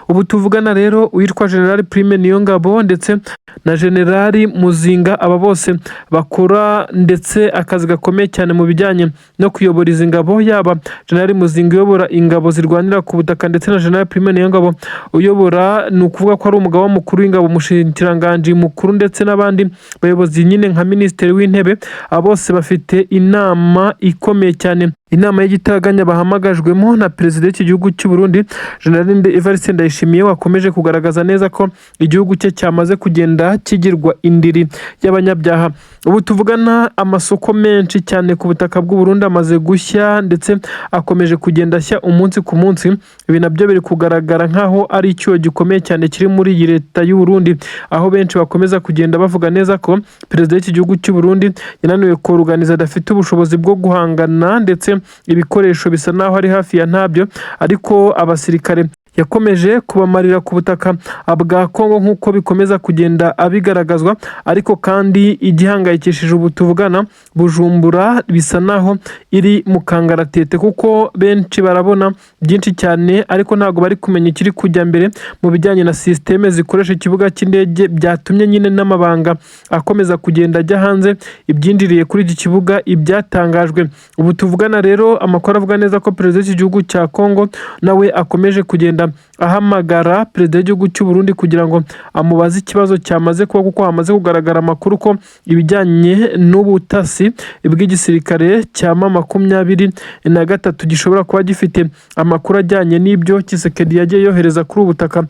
Ubu tuvugana rero, uwitwa General Prime Niyongabo ndetse na General Muzinga, aba bose bakora ndetse akazi gakomeye cyane mu bijyanye no kuyobora izi ngabo, yaba General Muzinga uyobora ingabo zirwanira ku butaka ndetse na General Prime Niyongabo uyobora, ni ukuvuga ko ari umugaba mukuru w'ingabo, umushikiranganji mukuru, ndetse n'abandi bayobozi nyine nka Minisitiri w'Intebe, aba bose bafite inama ikomeye cyane, inama y'igitaraganya bahamagajwemo na perezida w'iki gihugu cy'u Burundi, General Evariste Ndayishimiye, wakomeje kugaragaza neza ko igihugu cye cyamaze kugenda kigirwa indiri y'abanyabyaha. Ubu tuvugana, amasoko menshi cyane ku butaka bw'u Burundi amaze gushya, ndetse akomeje kugenda ashya umunsi ku munsi. Ibi nabyo biri kugaragara nk'aho ari icyuho gikomeye cyane kiri muri iyi leta y'u Burundi, aho benshi bakomeza kugenda bavuga neza ko perezida w'iki gihugu cy'u Burundi yananiwe koruganiza, adafite ubushobozi bwo guhangana, ndetse ibikoresho bisa naho ari hafi ya ntabyo, ariko abasirikare yakomeje kubamarira ku butaka bwa Kongo nk'uko bikomeza kugenda abigaragazwa. Ariko kandi igihangayikishije ubu tuvugana, Bujumbura bisa naho iri mu kangaratete, kuko benshi barabona byinshi cyane ariko ntabwo bari kumenya ikiri kujya mbere mu bijyanye na sisiteme zikoresha ikibuga cy'indege, byatumye nyine n'amabanga akomeza kugenda ajya hanze, ibyinjiriye kuri iki kibuga, ibyatangajwe. Ubu tuvugana rero, amakuru avuga neza ko perezida w'iki gihugu cya Kongo nawe akomeje kugenda ahamagara perezida w'igihugu cy'u Burundi kugira ngo amubaze ikibazo cyamaze kuba, kuko hamaze kugaragara amakuru ko ibijyanye n'ubutasi bw'igisirikare cya 23 gishobora kuba gifite amakuru ajyanye n'ibyo Tshisekedi yagiye yohereza kuri ubu butaka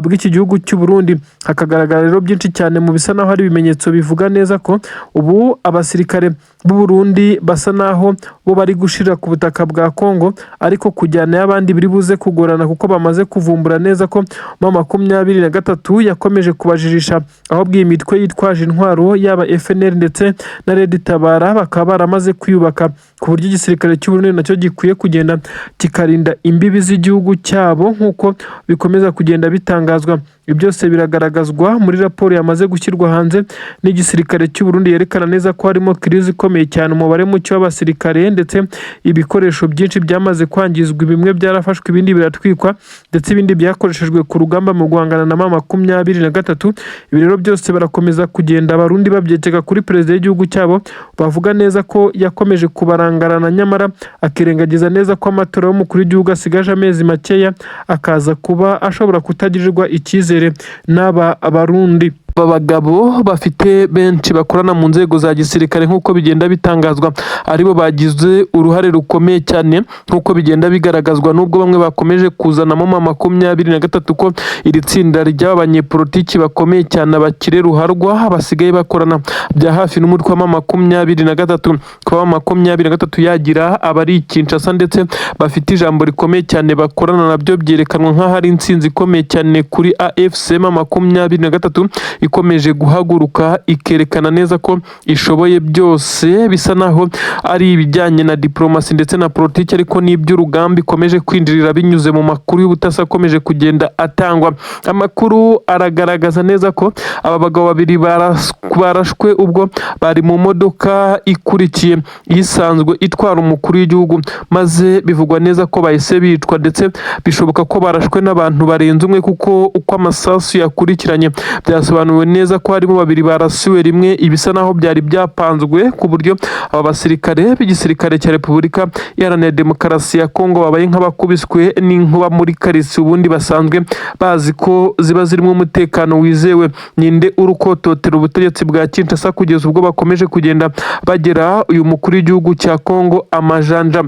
bw'iki gihugu cy'u Burundi. Hakagaragara rero byinshi cyane mu bisa naho ari ibimenyetso bivuga neza ko ubu abasirikare b'u Burundi basa naho bo bari gushira ku butaka bwa Kongo, ariko kujyana y'abandi biri buze kugorana, kuko bamaze kuvumbura neza ko 23 yakomeje kubajijisha, aho iyi mitwe yitwaje intwaro, yaba FNL ndetse na Red Tabara, bakaba baramaze kwiyubaka ku buryo igisirikare cy'u Burundi nacyo gikwiye kugenda kikarinda imbibi z'igihugu cyabo nk'uko bikomeza kugenda bitangazwa. Ibi byose biragaragazwa muri raporo yamaze gushyirwa hanze n'igisirikare cy'u Burundi, yerekana neza ko harimo crise ikomeye cyane, umubare muke w'abasirikare, ndetse ibikoresho byinshi byamaze kwangizwa, bimwe byarafashwe, ibindi biratwikwa, ndetse ibindi byakoreshejwe ku rugamba mu guhangana na 23. Ibi rero byose barakomeza kugenda Abarundi babyekeka kuri perezida w'igihugu cyabo, bavuga neza ko yakomeje kubarangarana, nyamara akirengagiza neza ko amatora y'umukuru w'igihugu asigaje amezi makeya, akaza kuba ashobora kutagirirwa icyizere n'aba Barundi. Aba bagabo bafite benshi bakorana mu nzego za gisirikare, nk'uko bigenda bitangazwa, aribo bagize uruhare rukomeye cyane nk'uko bigenda bigaragazwa, n'ubwo bamwe bakomeje kuzanamo 23 ko iri tsinda ry'aba banyepolitiki bakomeye cyane, abakire ruharwa, basigaye bakorana bya hafi n'umutwe wa 23. Kuba 23 yagira abari i Kinshasa ndetse bafite ijambo rikomeye cyane bakorana nabyo, byerekanwa nk'aho ari intsinzi ikomeye cyane kuri AFC 23 ikomeje guhaguruka ikerekana neza ko ishoboye byose. Bisa naho ari ibijyanye na diplomasi ndetse na politiki, ariko n'iby'urugamba ikomeje kwinjirira binyuze mu makuru y'ubutasi akomeje kugenda atangwa. Amakuru aragaragaza neza ko aba bagabo babiri barashwe ubwo bari mu modoka ikurikiye isanzwe itwara umukuru w'igihugu, maze bivugwa neza ko bahise bicwa, ndetse bishoboka ko barashwe n'abantu barenze umwe, kuko uko amasasu yakurikiranye byasobanuwe neza ko ari abantu benshi cyane. Byasobanuwe neza ko harimo babiri barasiwe rimwe, ibisa naho byari byapanzwe ku buryo aba basirikare b'igisirikare cya Repubulika Iharanira Demokarasi ya Kongo babaye nk'abakubiswe n'inkuba muri karitsiye ubundi basanzwe bazi ko ziba zirimo umutekano wizewe. Ninde urukototera ubutegetsi bwa Kinshasa kugeza ubwo bakomeje kugenda bagera uyu mukuru w'igihugu cya Kongo amajanja?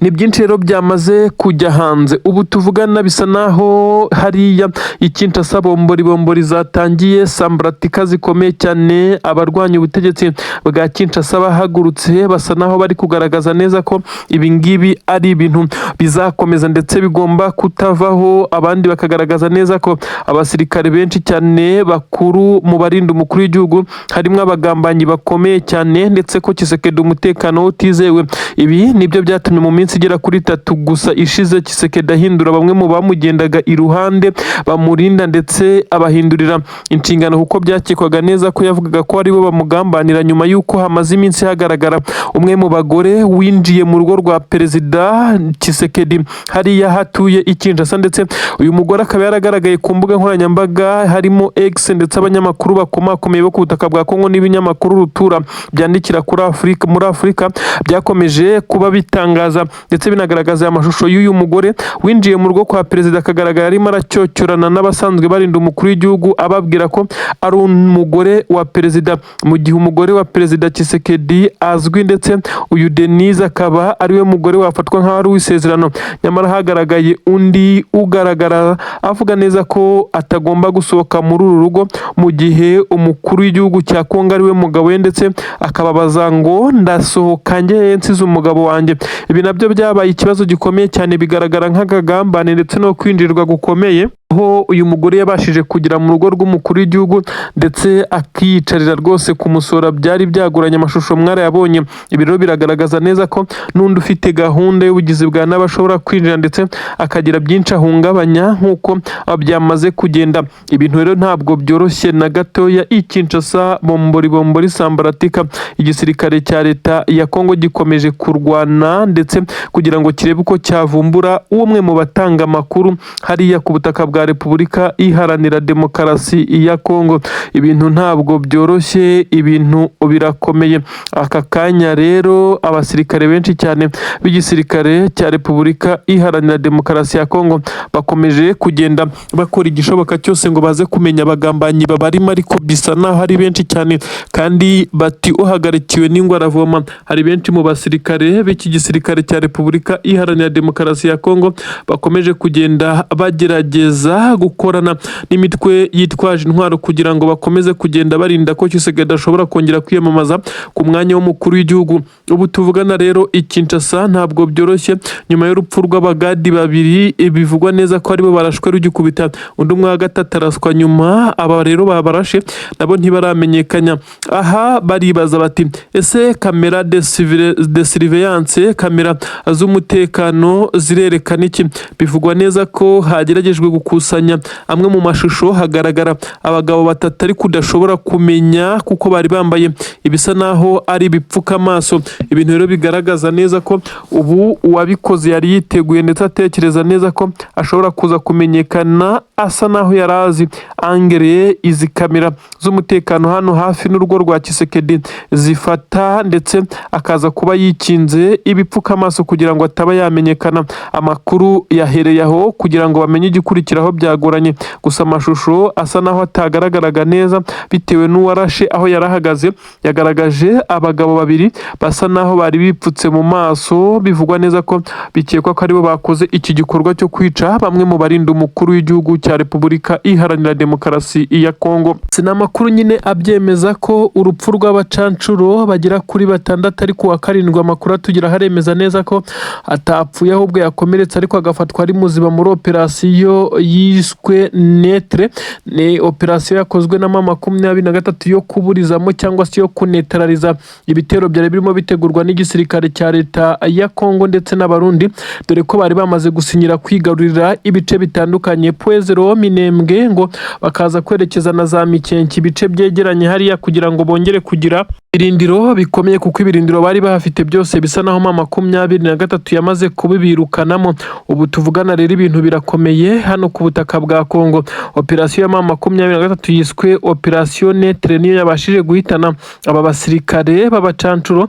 Ni byinshi rero byamaze kujya hanze. Ubu tuvugana bisa naho hariya i Kinshasa bombori bombori zatangiye, sambaratika zikomeye cyane. Abarwanya ubutegetsi bwa Kinshasa bahagurutse, basa naho bari kugaragaza neza ko ibi ngibi ari ibintu bizakomeza ndetse bigomba kutavaho. Abandi bakagaragaza neza ko abasirikare benshi cyane bakuru mu barinda umukuru w'igihugu harimo abagambanyi bakomeye cyane, ndetse ko Tshisekedi umutekano we utizewe. Ibi nibyo byatumye mu minsi igera kuri 3 gusa ishize Tshisekedi ahindura bamwe mu bamugendaga iruhande bamurinda, ndetse abahindurira inshingano, kuko byakekwaga neza ko yavugaga ko aribo bamugambanira, nyuma y'uko hamaze iminsi hagaragara umwe mu bagore winjiye mu rugo rwa Perezida Tshisekedi hariya hatuye i Kinshasa. Ndetse uyu mugore akaba yaragaragaye ku mbuga nkoranyambaga harimo X, ndetse abanyamakuru bakomakomeye bo ku butaka bwa Kongo n'ibinyamakuru rutura byandikira kuri Afurika, muri Afurika, byakomeje kuba bitangaza ndetse binagaragaza aya mashusho y'uyu mugore winjiye mu rugo kwa perezida, akagaragara arimo aracyocyorana n'abasanzwe barinda umukuru w'igihugu, ababwira ko ari umugore wa perezida, mu gihe umugore wa Perezida Tshisekedi azwi, ndetse uyu Denise akaba ariwe mugore wafatwa nk'aho ari uw'isezerano. Nyamara hagaragaye undi ugaragara avuga neza ko atagomba gusohoka muri uru rugo mu gihe umukuru w'igihugu cya Kongo ariwe mugabo we, ndetse akababaza ngo: "Ndasohoka njye nsize umugabo wanjye?" Ibi nabyo byabaye ikibazo gikomeye cyane, bigaragara nk'akagambane ndetse no kwinjirirwa gukomeye, aho uyu mugore yabashije kugera mu rugo rw'umukuru w'igihugu ndetse akiyicarira rwose kumusura. Byari byaguranye, amashusho mwarayabonye. Ibi rero biragaragaza neza ko n'undi ufite gahunda y'ubugizi bwa nabi ashobora kwinjira ndetse akagira byinshi ahungabanya nk'uko byamaze kugenda. Ibintu rero ntabwo byoroshye na gatoya i Kinshasa, bombori bombori sambaratika. Igisirikare cya leta ya Kongo gikomeje kurwana ndetse kugira ngo kirebe uko cyavumbura umwe mu batanga amakuru hariya ku butaka bwa Repubulika Iharanira Demokarasi ya Kongo. Ibintu ntabwo byoroshye, ibintu birakomeye. Aka kanya rero abasirikare benshi cyane b'igisirikare cya Repubulika Iharanira Demokarasi ya Kongo bakomeje kugenda bakora igishoboka cyose ngo baze kumenya abagambanyi babarimo, ariko bisa naho ari benshi cyane, kandi bati uhagarikiwe n'ingwe aravoma. Hari benshi mu basirikare b'iki gisirikare cya Repubulika Iharanira Demokarasi ya Kongo bakomeje kugenda bagerageza gukorana n'imitwe yitwaje intwaro kugira ngo bakomeze kugenda barinda ko Tshisekedi ashobora kongera kwiyamamaza ku mwanya w'umukuru w'igihugu. Ubu tuvugana rero i Kinshasa ntabwo byoroshye, nyuma y'urupfu rw'abagadi babiri bivugwa neza ko aribo barashwe rugikubita, undi umwe wa gatatu araswa nyuma. Aba rero babarashe nabo ntibaramenyekanya. Aha baribaza bati: "Ese caméra de surveillance, kamera z'umutekano zirerekana iki?" Bivugwa neza ko hageragejwe gukusanya amwe mu mashusho, hagaragara abagabo batatu ariko udashobora kumenya kuko bari bambaye ibisa naho ari ibipfukamaso. Ibintu rero bigaragaza neza ko ubu uwabikoze yari yiteguye ndetse atekereza neza ko ashobora kuza kumenyekana, asa naho yari azi angereye izi kamera z'umutekano hano hafi n'urugo rwa Tshisekedi zifata, ndetse akaza kuba yikinze ibipfukamaso kugira ngo ataba yamenyekana. Amakuru yahereye aho kugira ngo bamenye igikurikiraho byagoranye. Gusa amashusho asa naho atagaragaraga neza bitewe n'uwarashe aho yari ahagaze, yagaragaje abagabo babiri basa naho bari bipfutse mu maso, bivugwa neza ko bikekwa ko aribo bakoze iki gikorwa cyo kwica bamwe mu barinda umukuru w'igihugu cya Repubulika Iharanira Demokarasi ya Kongo. Si amakuru nyine abyemeza ko urupfu rw'abacancuro bagera kuri batandatu, ariko uwa karindwi amakuru atugira haremeza neza ko atapfuye, ahubwo yakomeretse ariko agafatwa ari muzima muri operasiyo yiswe Neutre. Ni operasiyo yakozwe na M23 yo kuburizamo cyangwa se yo kunetraliza ibitero byari birimo bitegurwa n'igisirikare cya leta ya Kongo ndetse n'Abarundi, dore ko bari bamaze gusinyira kwigarurira ibice bitandukanye, Pwezero, Minembwe, ngo bakaza kwerekeza na za Mikenke, ibice byegeranye hariya, kugira ngo bongere kugira ibirindiro bikomeye, kuko ibirindiro bari bahafite byose bisa naho M23 yamaze kubibirukanamo. Ubu tuvugana rero ibintu birakomeye hano ku ku butaka bwa Kongo. Operasiyo ya M23 yiswe Operasiyo Neutre niyo yabashije guhitana aba basirikare b'abacancuro,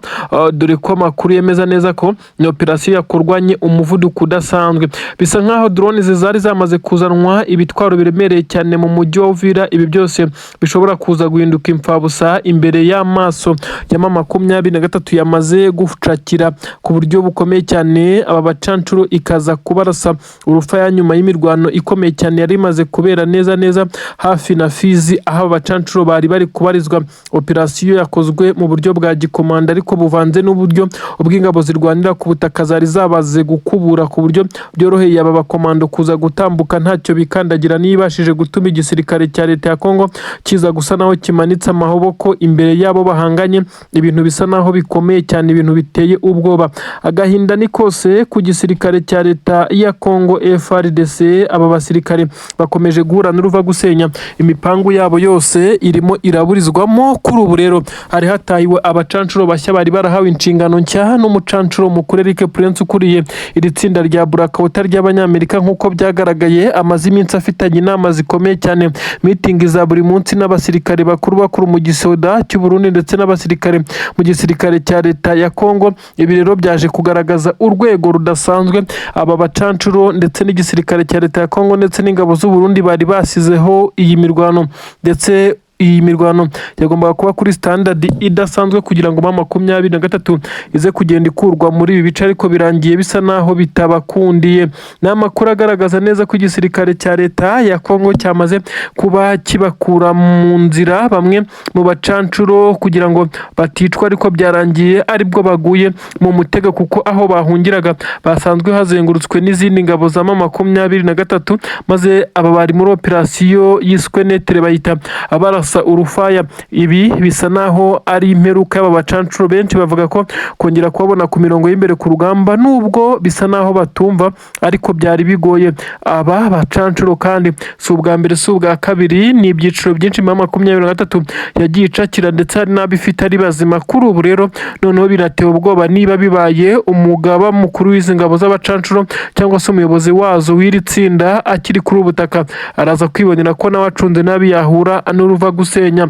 dore ko amakuru yemeza neza ko ni operasiyo yakorwanye umuvuduko udasanzwe. Bisa nkaho drone zari zamaze kuzanwa ibitwaro biremereye cyane mu mujyi wa Uvira. Ibi byose bishobora kuza guhinduka imfabusa imbere y'amaso ya M23 yamaze gucakira ku buryo bukomeye cyane aba bacancuro, ikaza kubarasa urufaya nyuma y'imirwano ikomeye cyane yari imaze kubera neza neza hafi na Fizi, aho aba bacancuro bari bari kubarizwa. Operasiyo yakozwe mu buryo bwa gikomanda ariko buvanze n'uburyo ubw'ingabo zirwanira ku butaka zari zabaze gukubura ku buryo byoroheye aba bakomando kuza gutambuka ntacyo bikandagira. Nibashije gutuma igisirikare cya leta ya Kongo kiza gusa naho kimanitse amaboko imbere yabo bahanganye. Ibintu bisa naho bikomeye cyane, ibintu biteye ubwoba. Agahinda ni kose ku gisirikare cya leta ya Kongo FARDC. Aba basirikare bakomeje guhura n'uruva gusenya, imipangu yabo yose irimo iraburizwamo. Kuri ubu rero hari hatahiwe abacancuro bashya bari barahawe inshingano nshya n'umucancuro mukuru Eric Prince ukuriye iri tsinda rya Blackwater ry'Abanyamerika. Nk'uko byagaragaye, amaze iminsi afitanye inama zikomeye cyane, meeting za buri munsi n'abasirikare bakuru bakuru mu gisoda cy'u Burundi ndetse n'abasirikare mu gisirikare cya leta ya Kongo. Ibi rero byaje kugaragaza urwego rudasanzwe aba bacancuro ndetse n'igisirikare cya leta ya Kongo ndetse n'ingabo z'u Burundi bari basizeho iyi mirwano, ndetse iyi mirwano yagombaga kuba kuri standard idasanzwe kugira ngo M23 ize kugenda ikurwa muri ibi bice, ariko birangiye bisa naho bitabakundiye. Ni amakuru agaragaza neza ko igisirikare cya leta ya Kongo cyamaze kuba kibakura mu nzira bamwe mu bacancuro kugira ngo baticwa, ariko byarangiye aribwo baguye mu mutego, kuko aho bahungiraga basanzwe hazengurutswe n'izindi ngabo za M23, maze aba bari muri operasiyo yiswe Neutre bayita abarasa urufaya. Ibi bisa naho ari imperuka y'aba bacancuro. Benshi bavuga ko kongera kubabona ku mirongo y'imbere ku rugamba, nubwo bisa naho batumva, ariko byari bigoye. Aba bacancuro kandi si ubwa mbere, si ubwa kabiri, ni ibyiciro byinshi M23 yagiye icakira, ndetse hari n'abo ifite ari bazima. Kuri ubu rero noneho binatewe ubwoba niba bibaye umugaba mukuru w'izi ngabo z'abacancuro cyangwa se umuyobozi wazo w'iri tsinda akiri kuri ubu butaka, araza kwibonera ko nawe acunze nabi yahura n'uruva gusenya.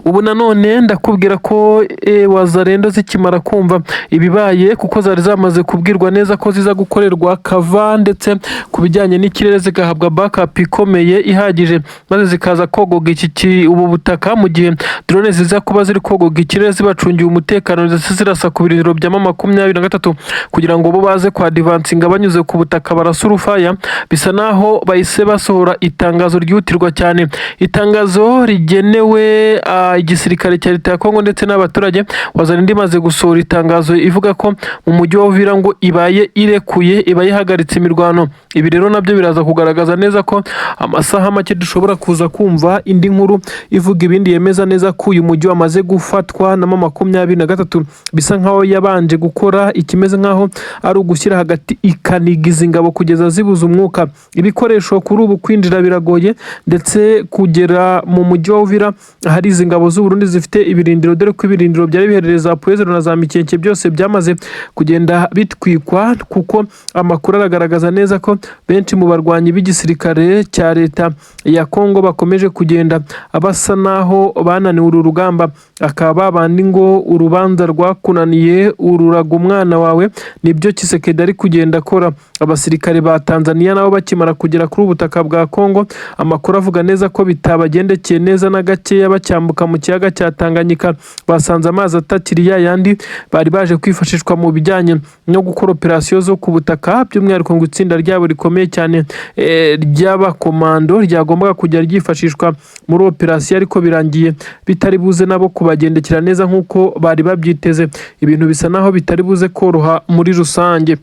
Ubu nanone ndakubwira ko Wazalendo zikimara kumva ibibaye, kuko zari zamaze kubwirwa neza ko ziza gukorerwa cover, ndetse ku bijyanye n'ikirere zigahabwa backup ikomeye ihagije, maze zikaza kogoga ubu butaka mu gihe drone ziza kuba ziri kogoga ikirere zibacungiye umutekano, ndetse zirasa ku birindiro bya M23 kugira ngo bo baze kwa advancinga banyuze ku butaka barasa urufaya. Bisa naho bahise basohora itangazo ryihutirwa cyane, itangazo rigenewe igisirikare cya leta ya Kongo ndetse n'abaturage. Wazalendo imaze gusohora itangazo ivuga ko mu mujyi wa Uvira ngo ibaye irekuye, ibaye ihagaritse imirwano. Ibi rero nabyo biraza kugaragaza neza ko amasaha make dushobora kuza kumva indi nkuru ivuga ibindi, yemeza neza ko uyu mujyi wamaze gufatwa na M23. Bisa nkaho yabanje gukora ikimeze nkaho ari ugushyira hagati, ikaniga izi ngabo kugeza zibuze umwuka. Ibikoresho kuri ubu kwinjira biragoye, ndetse kugera mu mujyi wa Uvira hari izi ngabo z'u Burundi zifite ibirindiro, dore ko ibirindiro byari biherereye za Point Zéro na za Mikenke byose byamaze kugenda bitwikwa, kuko amakuru aragaragaza neza ko benshi mu barwanyi b'igisirikare cya leta ya Kongo bakomeje kugenda basa naho bananiwe uru rugamba. Akaba babandi ngo urubanza rwakunaniye ururaga umwana wawe, nibyo Tshisekedi ari kugenda akora. Abasirikare ba Tanzania nabo bakimara kugera kuri ubu butaka bwa Kongo, amakuru avuga neza ko bitabagendekeye neza na gakeya. Bacyambuka mu kiyaga cya Tanganyika basanze amazi atakiri ya yandi bari baje kwifashishwa mu bijyanye no gukora operasiyo zo ku butaka, by'umwihariko ngo itsinda ryabo rikomeye cyane ry'abakomando ryagombaga kujya ryifashishwa muri operasiyo, ariko birangiye bitari buze nabo kubagendekera neza nk'uko bari babyiteze. Ibintu bisa naho bitari buze koroha muri rusange.